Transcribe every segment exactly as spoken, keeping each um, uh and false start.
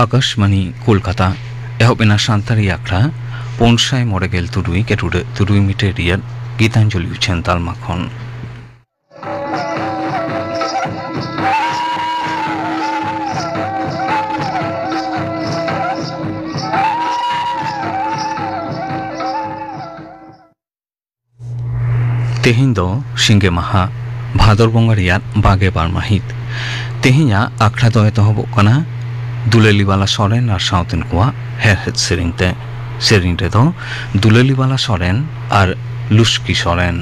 ᱟᱠᱟᱥᱵᱟᱬᱤ ᱠᱳᱞᱠᱟᱛᱟ᱾ ᱮᱦᱚᱵ ᱮᱱᱟ ᱥᱟᱱᱛᱟᱲᱤ ᱟᱠᱷᱲᱟ ᱯᱩᱱ ᱥᱟᱭ ᱢᱚᱬᱮ ᱜᱮᱞ ᱛᱩᱨᱩᱭ ᱜᱮᱰᱩᱰᱟᱹ ᱛᱩᱨᱩᱭ ᱢᱤᱴᱟᱨ ᱨᱮᱭᱟᱜ ᱜᱤᱛᱟᱧᱡᱚᱞᱤ ᱩᱪᱷᱟᱹᱱ ᱛᱟᱞᱢᱟ ᱠᱷᱚᱱ᱾ ᱛᱮᱦᱮᱧ ᱫᱚ ᱥᱤᱸᱜᱮ ᱢᱟᱦᱟ, ᱵᱷᱟᱫᱚᱨ ᱵᱚᱸᱜᱟ ᱨᱮᱭᱟᱜ ᱵᱟᱜᱮ ᱵᱟᱨ ᱢᱟᱹᱦᱤᱛ᱾ ᱛᱮᱦᱮᱧᱟᱜ ᱟᱠᱷᱲᱟ ᱫᱚ ᱮᱛᱚᱦᱚᱵᱚᱜ ᱠᱟᱱᱟ ᱫᱩᱞᱟᱹᱞᱤ ᱵᱟᱞᱟ ᱥᱚᱨᱮᱱ ᱟᱨ ᱥᱟᱶᱛᱮᱱ ᱠᱚᱣᱟᱜ ᱦᱮᱲᱦᱮᱫ ᱥᱮᱨᱮᱧ ᱛᱮ᱾ ᱥᱮᱨᱮᱧ ᱨᱮᱫᱚ ᱫᱩᱞᱟᱹᱞᱤ ᱵᱟᱞᱟ ᱥᱚᱨᱮᱱ ᱟᱨ ᱞᱩᱥᱠᱤ ᱥᱚᱨᱮᱱ᱾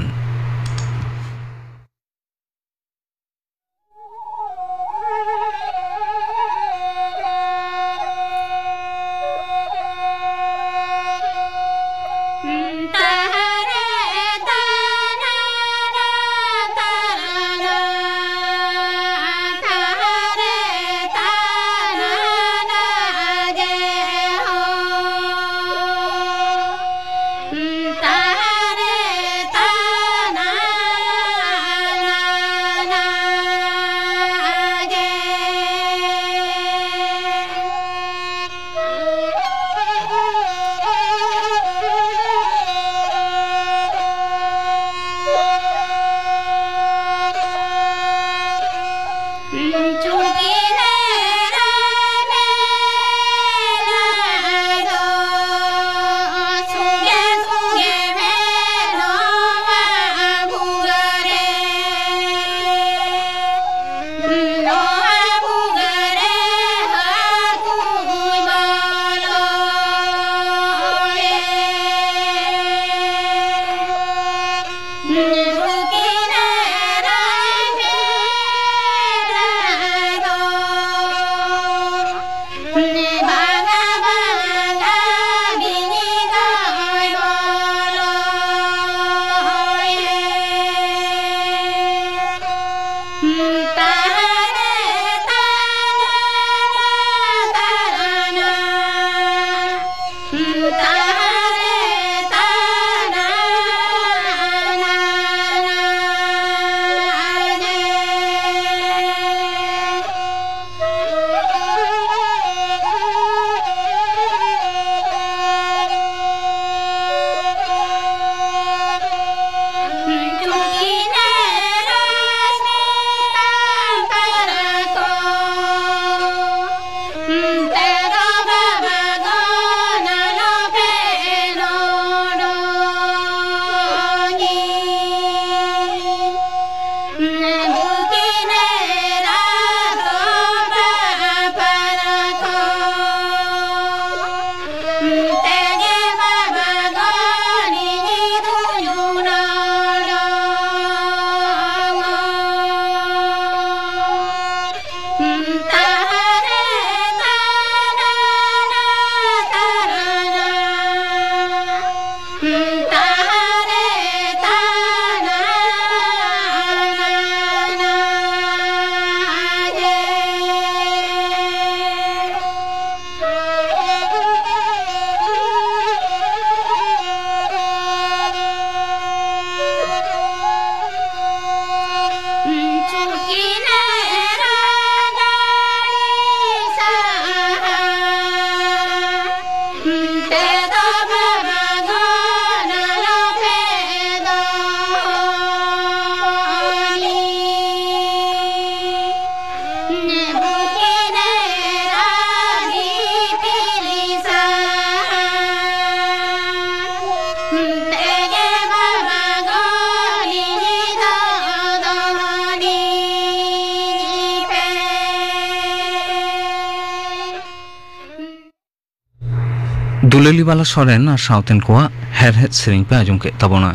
ᱫᱩᱞᱟᱹᱞᱤᱵᱟᱞᱟ ᱥᱚᱨᱮᱱ ᱟᱨ ᱥᱟᱶᱛᱮᱱ ᱠᱚᱣᱟᱜ ᱦᱮᱲᱦᱮᱫ ᱥᱮᱨᱮᱧ ᱯᱮ ᱟᱸᱡᱚᱢ ᱠᱮᱫ ᱛᱟᱵᱚᱱᱟ᱾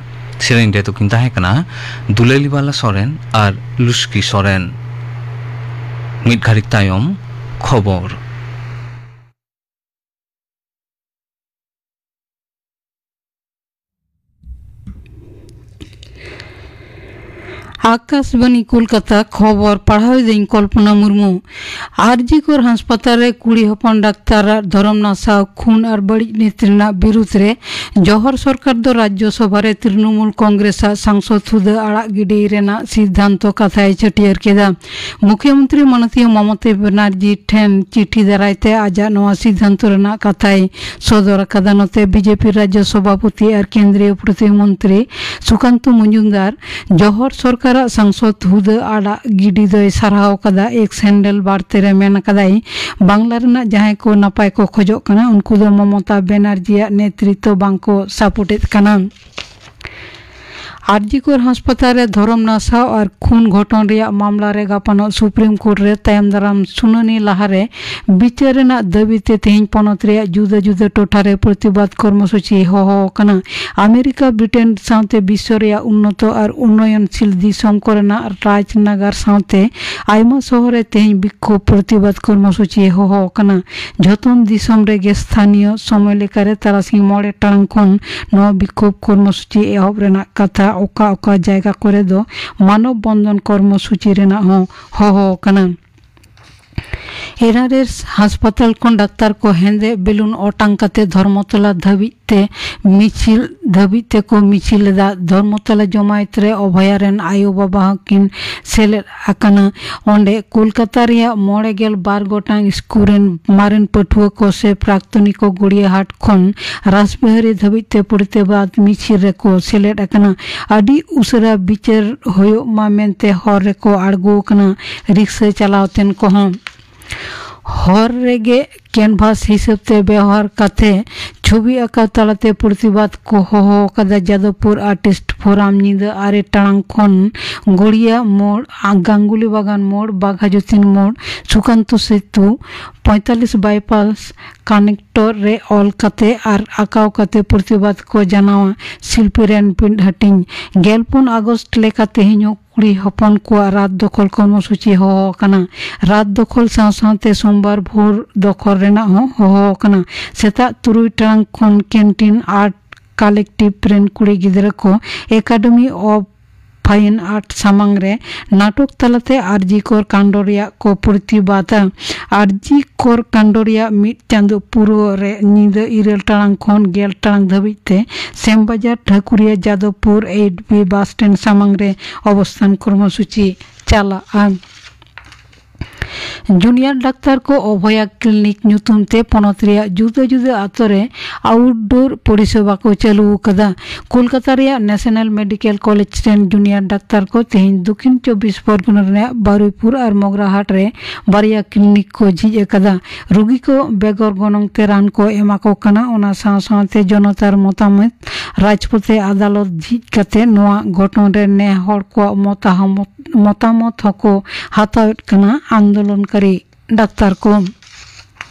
ᱥᱮᱨᱮᱧ ᱨᱮᱫᱚ ᱠᱤᱱ ᱛᱟᱦᱮᱸ ᱠᱟᱱᱟ ᱫᱩᱞᱟᱹᱞᱤᱵᱟᱞᱟ ᱥᱚᱨᱮᱱ ᱟᱨ ᱞᱩᱥᱠᱤ ᱥᱚᱨᱮᱱ᱾ ᱢᱤᱫ ᱜᱷᱟᱹᱲᱤᱡ ᱛᱟᱭᱚᱢ ᱠᱷᱚᱵᱚᱨ᱾ ᱟᱠᱟᱥᱵᱟᱱᱤ ᱠᱳᱞᱠᱟᱛᱟ, ᱠᱷᱚᱵᱚᱨ ᱯᱟᱲᱦᱟᱣ ᱮᱫᱟᱹᱧ ᱠᱚᱞᱯᱚᱱᱟ ᱢᱩᱨᱢᱩ᱾ ᱟᱨᱡᱤ ᱠᱚᱨ ᱦᱟᱥᱯᱟᱛᱟᱞ ᱨᱮ ᱠᱩᱲᱤ ᱦᱚᱯᱚᱱ ᱰᱟᱠᱛᱟᱨᱟᱜ ᱫᱷᱚᱨᱚᱢ ᱱᱟᱥᱟᱣ, ᱠᱷᱩᱱ ᱟᱨ ᱵᱟᱹᱲᱤᱡ ᱱᱤᱛ ᱨᱮᱱᱟᱜ ᱵᱤᱨᱩᱫᱽ ᱨᱮ ᱡᱚᱦᱚᱨ ᱥᱚᱨᱠᱟᱨ ᱫᱚ ᱨᱟᱡᱽᱡᱚ ᱥᱚᱵᱷᱟ ᱨᱮ ᱛᱨᱤᱱᱚᱢᱩᱞ ᱠᱚᱝᱜᱨᱮᱥᱟᱜ ᱥᱟᱝᱥᱚᱫ ᱦᱩᱫᱟᱹ ᱟᱲᱟᱜ ᱜᱤᱰᱤ ᱨᱮᱱᱟᱜ ᱥᱤᱫᱽᱫᱷᱟᱱᱛᱚ ᱠᱟᱛᱷᱟᱭ ᱪᱷᱟᱹᱴᱭᱟᱹᱨ ᱠᱮᱫᱟ᱾ ᱢᱩᱠᱷᱭᱚᱢᱚᱱᱛᱨᱤ ᱢᱟᱱᱚᱛᱤᱭᱟᱹ ᱢᱚᱢᱚᱛᱟ ᱵᱮᱱᱟᱨᱡᱤ ᱴᱷᱮᱱ ᱪᱤᱴᱷᱤ ᱫᱟᱨᱟᱭ ᱛᱮ ᱟᱡᱟᱜ ᱱᱚᱣᱟ ᱥᱤᱫᱽᱫᱷᱟᱱᱛᱚ ᱨᱮᱱᱟᱜ ᱠᱟᱛᱷᱟᱭ ᱥᱚᱫᱚᱨ ᱟᱠᱟᱫᱟ᱾ ᱱᱚᱛᱮ ᱵᱤᱡᱮᱯᱤ ᱨᱟᱡᱽᱡᱚ ᱥᱚᱵᱷᱟᱯᱚᱛᱤ ᱟᱨ ᱠᱮᱱᱫᱨᱤᱭᱚ ᱯᱨᱚᱛᱤᱢᱚᱱᱛᱨᱤ ᱥᱩᱠᱟᱱᱛᱚ ᱢᱚᱡᱩᱢᱫᱟᱨ ᱡᱚᱦᱚᱨ ᱥᱚᱨᱠᱟᱨᱟᱜ ᱥᱟᱝᱥᱚᱫ ᱦᱩᱫᱟᱹ ᱟᱲᱟᱜ ᱜᱤᱰᱤ ᱫᱚᱭ ᱥᱟᱨᱦᱟᱣ ᱟᱠᱟᱫᱟ᱾ ᱮᱠᱥ ᱦᱮᱱᱰᱮᱞ ᱵᱟᱨᱛᱮ ᱨᱮ ᱢᱮᱱ ᱟᱠᱟᱫᱟᱭ, ᱵᱟᱝᱞᱟ ᱨᱮᱱᱟᱜ ᱡᱟᱦᱟᱸᱭ ᱠᱚ ᱱᱟᱯᱟᱭ ᱠᱚ ᱠᱷᱚᱡᱚᱜ ᱠᱟᱱᱟ, ᱩᱱᱠᱩ ᱫᱚ ᱢᱚᱢᱚᱛᱟ ᱵᱮᱱᱟᱨᱡᱤᱭᱟᱜ ᱱᱮᱛᱨᱤᱛᱵ ᱵᱟᱝ ᱠᱚ ᱥᱟᱯᱳᱨᱴ ᱮᱫ ᱠᱟᱱᱟ᱾ ᱟᱨᱡᱤᱠᱚᱨ ᱦᱟᱥᱯᱟᱛᱟᱞ ᱨᱮ ᱫᱷᱚᱨᱚᱢ ᱱᱟᱥᱟᱣ ᱟᱨ ᱠᱷᱩᱱ ᱜᱷᱚᱴᱚᱱ ᱨᱮᱭᱟᱜ ᱢᱟᱢᱞᱟ ᱨᱮ ᱜᱟᱯᱟᱱᱚᱜ ᱥᱩᱯᱨᱤᱢ ᱠᱳᱨᱴ ᱨᱮ ᱛᱟᱭᱚᱢ ᱫᱟᱨᱟᱢ ᱥᱩᱱᱟᱹᱱᱤ ᱞᱟᱦᱟᱨᱮ ᱵᱤᱪᱟᱹᱨ ᱨᱮᱱᱟᱜ ᱫᱟᱹᱵᱤ ᱛᱮ ᱛᱮᱦᱮᱧ ᱯᱚᱱᱚᱛ ᱨᱮᱭᱟᱜ ᱡᱩᱫᱟᱹ ᱡᱩᱫᱟᱹ ᱴᱚᱴᱷᱟ ᱨᱮ ᱯᱨᱚᱛᱤᱵᱟᱫ ᱠᱚᱨᱢᱚᱥᱩᱪᱤ ᱦᱚᱦᱚ ᱟᱠᱟᱱᱟ᱾ ᱟᱢᱮᱨᱤᱠᱟ, ᱵᱨᱤᱴᱮᱱ ᱥᱟᱶᱛᱮ ᱵᱤᱥᱥᱚ ᱨᱮᱭᱟᱜ ᱩᱱᱱᱚᱛᱚ ᱟᱨ ᱩᱱᱱᱚᱭᱚᱱᱥᱤᱞ ᱫᱤᱥᱚᱢ ᱠᱚᱨᱮᱱᱟᱜ ᱨᱟᱡᱽᱱᱟᱜᱟᱨ ᱥᱟᱶᱛᱮ ᱟᱭᱢᱟ ᱥᱚᱦᱚᱨ ᱨᱮ ᱛᱮᱦᱮᱧ ᱵᱤᱠᱠᱷᱳᱵ ᱯᱨᱚᱛᱤᱵᱟᱫ ᱠᱚᱨᱢᱚᱥᱩᱪᱤ ᱦᱚᱦᱚ ᱟᱠᱟᱱᱟ᱾ ᱡᱷᱚᱛᱚᱢ ᱫᱤᱥᱚᱢ ᱨᱮᱜᱮ ᱥᱛᱷᱟᱱᱤᱭᱚ ᱥᱚᱢᱚᱭ ᱞᱮᱠᱟᱨᱮ ᱛᱟᱨᱟᱥᱤᱧ ᱢᱚᱬᱮ ᱴᱟᱲᱟᱝ ᱠᱷᱚᱱ ᱱᱚᱣᱟ ᱵᱤᱠᱠᱷᱳᱵ ᱠᱚᱨᱢᱚᱥᱩᱪᱤ ᱮᱦᱚᱵ ᱨᱮᱱᱟᱜ ᱠᱟᱛᱷᱟ᱾ ᱚᱠᱟ ᱚᱠᱟ ᱡᱟᱭᱜᱟ ᱠᱚᱨᱮ ᱫᱚ ᱢᱟᱱᱚᱵ ᱵᱚᱱᱫᱚᱱ ᱠᱚᱨᱢᱚᱥᱩᱪᱤ ᱨᱮᱱᱟᱜ ᱦᱚᱸ ᱦᱚᱦᱚ ᱟᱠᱟᱱᱟ᱾ ᱮᱱ ᱟᱨ ᱮᱥ ᱦᱟᱥᱯᱟᱛᱟᱞ ᱠᱷᱚᱱ ᱰᱟᱠᱛᱟᱨ ᱠᱚ ᱦᱮᱸᱫᱮ ᱵᱮᱞᱩᱱ ᱚᱴᱟᱝ ᱠᱟᱛᱮ ᱫᱷᱚᱨᱢᱚᱛᱚᱞᱟ ᱫᱷᱟᱹᱵᱤᱡ ᱛᱮ ᱢᱤᱪᱷᱤᱞ, ᱫᱷᱟᱹᱵᱤᱡ ᱛᱮᱠᱚ ᱢᱤᱪᱷᱤᱞ ᱞᱮᱫᱟ᱾ ᱫᱷᱚᱨᱢᱚᱛᱚᱞᱟ ᱡᱚᱢᱟᱭᱮᱛ ᱨᱮ ᱚᱵᱷᱚᱭᱟ ᱨᱮᱱ ᱟᱭᱳ ᱵᱟᱵᱟ ᱦᱚᱸᱠᱤᱱ ᱥᱮᱞᱮᱫ ᱟᱠᱟᱱᱟ᱾ ᱚᱸᱰᱮ ᱠᱳᱞᱠᱟᱛᱟ ᱨᱮᱭᱟᱜ ᱢᱚᱬᱮ ᱜᱮᱞ ᱵᱟᱨ ᱜᱚᱴᱟᱝ ᱥᱠᱩᱞ ᱨᱮᱱ ᱢᱟᱨᱮᱱ ᱯᱟᱹᱴᱷᱩᱣᱟᱹ ᱠᱚ ᱥᱮ ᱯᱨᱟᱠᱛᱚᱱᱤᱠ ᱠᱚ ᱜᱚᱲᱤᱭᱟᱦᱟᱴ ᱠᱷᱚᱱ ᱨᱟᱥᱵᱤᱦᱟᱨᱤ ᱫᱷᱟᱹᱵᱤᱡ ᱛᱮ ᱯᱨᱚᱛᱤᱵᱟᱫ ᱢᱤᱪᱷᱤᱞ ᱨᱮᱠᱚ ᱥᱮᱞᱮᱫ ᱟᱠᱟᱱᱟ᱾ ᱟᱹᱰᱤ ᱩᱥᱟᱹᱨᱟ ᱵᱤᱪᱟᱹᱨ ᱦᱩᱭᱩᱜ ᱢᱟ ᱢᱮᱱᱛᱮ ᱦᱚᱨ ᱨᱮᱠᱚ ᱟᱬᱜᱚ ᱟᱠᱟᱱᱟ ᱨᱤᱠᱥᱟᱹ ᱪᱟᱞᱟᱣ ᱛᱮᱱ ᱠᱚᱦᱚᱸ᱾ ᱦᱚᱨ ᱨᱮᱜᱮ ᱠᱮᱱᱵᱷᱟᱥ ᱦᱤᱥᱟᱹᱵ ᱛᱮ ᱵᱮᱣᱦᱟᱨ ᱠᱟᱛᱮ ᱪᱷᱚᱵᱤ ᱟᱸᱠᱟᱣ ᱛᱟᱞᱟᱛᱮ ᱯᱨᱚᱛᱤᱵᱟᱫ ᱠᱚ ᱦᱚᱦᱚ ᱟᱠᱟᱫᱟ᱾ ᱡᱟᱫᱚᱵᱯᱩᱨ ᱟᱨᱴᱤᱥᱴ ᱯᱷᱳᱨᱟᱢ ᱧᱤᱫᱟᱹ ᱟᱨᱮ ᱴᱟᱲᱟᱝ ᱠᱷᱚᱱ ᱜᱚᱲᱤᱭᱟ ᱢᱳᱲ, ᱜᱟᱝᱜᱩᱞᱤ ᱵᱟᱜᱟᱱ ᱢᱳᱲ, ᱵᱟᱜᱷᱟ ᱡᱚᱛᱤᱱ ᱢᱳᱲ, ᱥᱩᱠᱟᱱᱛᱚ ᱥᱮᱛᱩ, ᱯᱚᱸᱭᱛᱟᱞᱤᱥ ᱵᱟᱭᱯᱟᱥ ᱠᱟᱱᱮᱠᱴᱚᱨ ᱨᱮ ᱚᱞ ᱠᱟᱛᱮ ᱟᱨ ᱟᱸᱠᱟᱣ ᱠᱟᱛᱮ ᱯᱨᱚᱛᱤᱵᱟᱫ ᱠᱚ ᱡᱟᱱᱟᱣᱟ᱾ ᱥᱤᱞᱯᱤ ᱨᱮᱱ ᱯᱤᱸᱰ ᱦᱟᱹᱴᱤᱧ᱾ ᱜᱮᱞ ᱯᱩᱱ ᱟᱜᱚᱥᱴ ᱞᱮᱠᱟ ᱛᱮᱦᱮᱧ ᱦᱚᱸ ᱠᱩᱲᱤ ᱦᱚᱯᱚᱱ ᱠᱚᱣᱟᱜ ᱨᱟᱛ ᱫᱚᱠᱷᱚᱞ ᱠᱚᱨᱢᱚᱥᱩᱪᱤ ᱦᱚᱦᱚ ᱟᱠᱟᱱᱟ᱾ ᱨᱟᱛ ᱫᱚᱠᱷᱚᱞ ᱥᱟᱶ ᱥᱟᱶᱛᱮ ᱥᱳᱢᱵᱟᱨ ᱵᱷᱳᱨ ᱫᱚᱠᱷᱚᱞ ᱨᱮᱱᱟᱜ ᱦᱚᱸ ᱦᱚᱦᱚ ᱟᱠᱟᱱᱟ᱾ ᱥᱮᱛᱟᱜ ᱛᱩᱨᱩᱭ ᱴᱟᱲᱟᱝ ᱠᱷᱚᱱ ᱠᱮᱱᱴᱤᱱ ᱟᱨᱴ ᱠᱟᱞᱮᱠᱴᱤᱵᱷ ᱨᱮᱱ ᱠᱩᱲᱤ ᱜᱤᱫᱽᱨᱟᱹ ᱠᱚ ᱮᱠᱟᱰᱮᱢᱤ ᱚᱯᱷ ᱯᱷᱟᱭᱤᱱ ᱟᱨᱴ ᱥᱟᱢᱟᱝ ᱨᱮ ᱱᱟᱴᱚᱠ ᱛᱟᱞᱟᱛᱮ ᱟᱨᱡᱤ ᱠᱚᱨ ᱠᱟᱱᱰ ᱨᱮᱭᱟᱜ ᱠᱚ ᱯᱨᱚᱛᱤᱵᱟᱫᱟ᱾ ᱟᱨᱡᱤ ᱠᱚᱨ ᱠᱟᱱᱰ ᱨᱮᱭᱟᱜ ᱢᱤᱫ ᱪᱟᱸᱫᱚ ᱯᱩᱨᱟᱹ ᱨᱮ ᱧᱤᱫᱟᱹ ᱤᱨᱟᱹᱞ ᱴᱟᱲᱟᱝ ᱠᱷᱚᱱ ᱜᱮᱞ ᱴᱟᱲᱟᱝ ᱫᱷᱟᱹᱵᱤᱡ ᱛᱮ ᱥᱮᱢᱵᱟᱡᱟᱨ Thakuria Jadavpur eight B bus stand ᱥᱟᱢᱟᱝ ᱨᱮ ᱚᱵᱚᱥᱛᱷᱟᱱ ᱠᱚᱨᱢᱚᱥᱩᱪᱤ ᱪᱟᱞᱟᱜᱼᱟ᱾ ᱡᱩᱱᱤᱭᱟᱨ ᱰᱟᱠᱛᱟᱨ ᱠᱚ ᱚᱵᱷᱚᱭᱟ ᱠᱞᱤᱱᱤᱠ ᱧᱩᱛᱩᱢ ᱛᱮ ᱯᱚᱱᱚᱛ ᱨᱮᱭᱟᱜ ᱡᱩᱫᱟᱹ ᱡᱩᱫᱟᱹ ᱟᱛᱳ ᱨᱮ ᱟᱣᱩᱴᱰᱳᱨ ᱯᱚᱨᱤᱥᱮᱵᱟ ᱠᱚ ᱪᱟᱹᱞᱩ ᱟᱠᱟᱫᱟ᱾ ᱠᱳᱞᱠᱟᱛᱟ ᱨᱮᱭᱟᱜ ᱱᱮᱥᱱᱟᱞ ᱢᱮᱰᱤᱠᱮᱞ ᱠᱚᱞᱮᱡᱽ ᱨᱮᱱ ᱡᱩᱱᱤᱭᱟᱨ ᱰᱟᱠᱛᱟᱨ ᱠᱚ ᱛᱮᱦᱮᱧ ᱫᱚᱠᱷᱤᱱ ᱪᱚᱵᱵᱤᱥ ᱯᱚᱨᱜᱚᱱᱟ ᱨᱮᱭᱟᱜ ᱵᱟᱨᱩᱭᱯᱩᱨ ᱟᱨ ᱢᱚᱜᱽᱨᱟᱦᱟᱴ ᱨᱮ ᱵᱟᱨᱭᱟ ᱠᱞᱤᱱᱤᱠ ᱠᱚ ᱡᱷᱤᱡ ᱟᱠᱟᱫᱟ᱾ ᱨᱩᱜᱤ ᱠᱚ ᱵᱮᱜᱚᱨ ᱜᱚᱱᱚᱝ ᱛᱮ ᱨᱟᱱ ᱠᱚ ᱮᱢᱟ ᱠᱚ ᱠᱟᱱᱟ᱾ ᱚᱱᱟ ᱥᱟᱶ ᱥᱟᱶᱛᱮ ᱡᱚᱱᱚᱛᱟᱨ ᱢᱚᱛᱟᱢᱚᱛ ᱨᱟᱡᱽᱯᱚᱛᱮ ᱟᱫᱟᱞᱚᱛ ᱡᱷᱤᱡ ᱠᱟᱛᱮ ᱱᱚᱣᱟ ᱜᱷᱚᱴᱚᱱ ᱨᱮ ᱱᱮ ᱦᱚᱲ ᱠᱚᱣᱟᱜ ᱢᱚᱛᱟᱦᱚᱢᱚᱛ ᱢᱚᱛᱟᱢᱚᱛ ᱦᱚᱸᱠᱚ ᱦᱟᱛᱟᱣᱮᱫ ᱠᱟᱱᱟ ᱟᱱᱫᱳᱞᱚᱱᱠᱟᱨᱤ ᱰᱟᱠᱛᱟᱨ ᱠᱚ᱾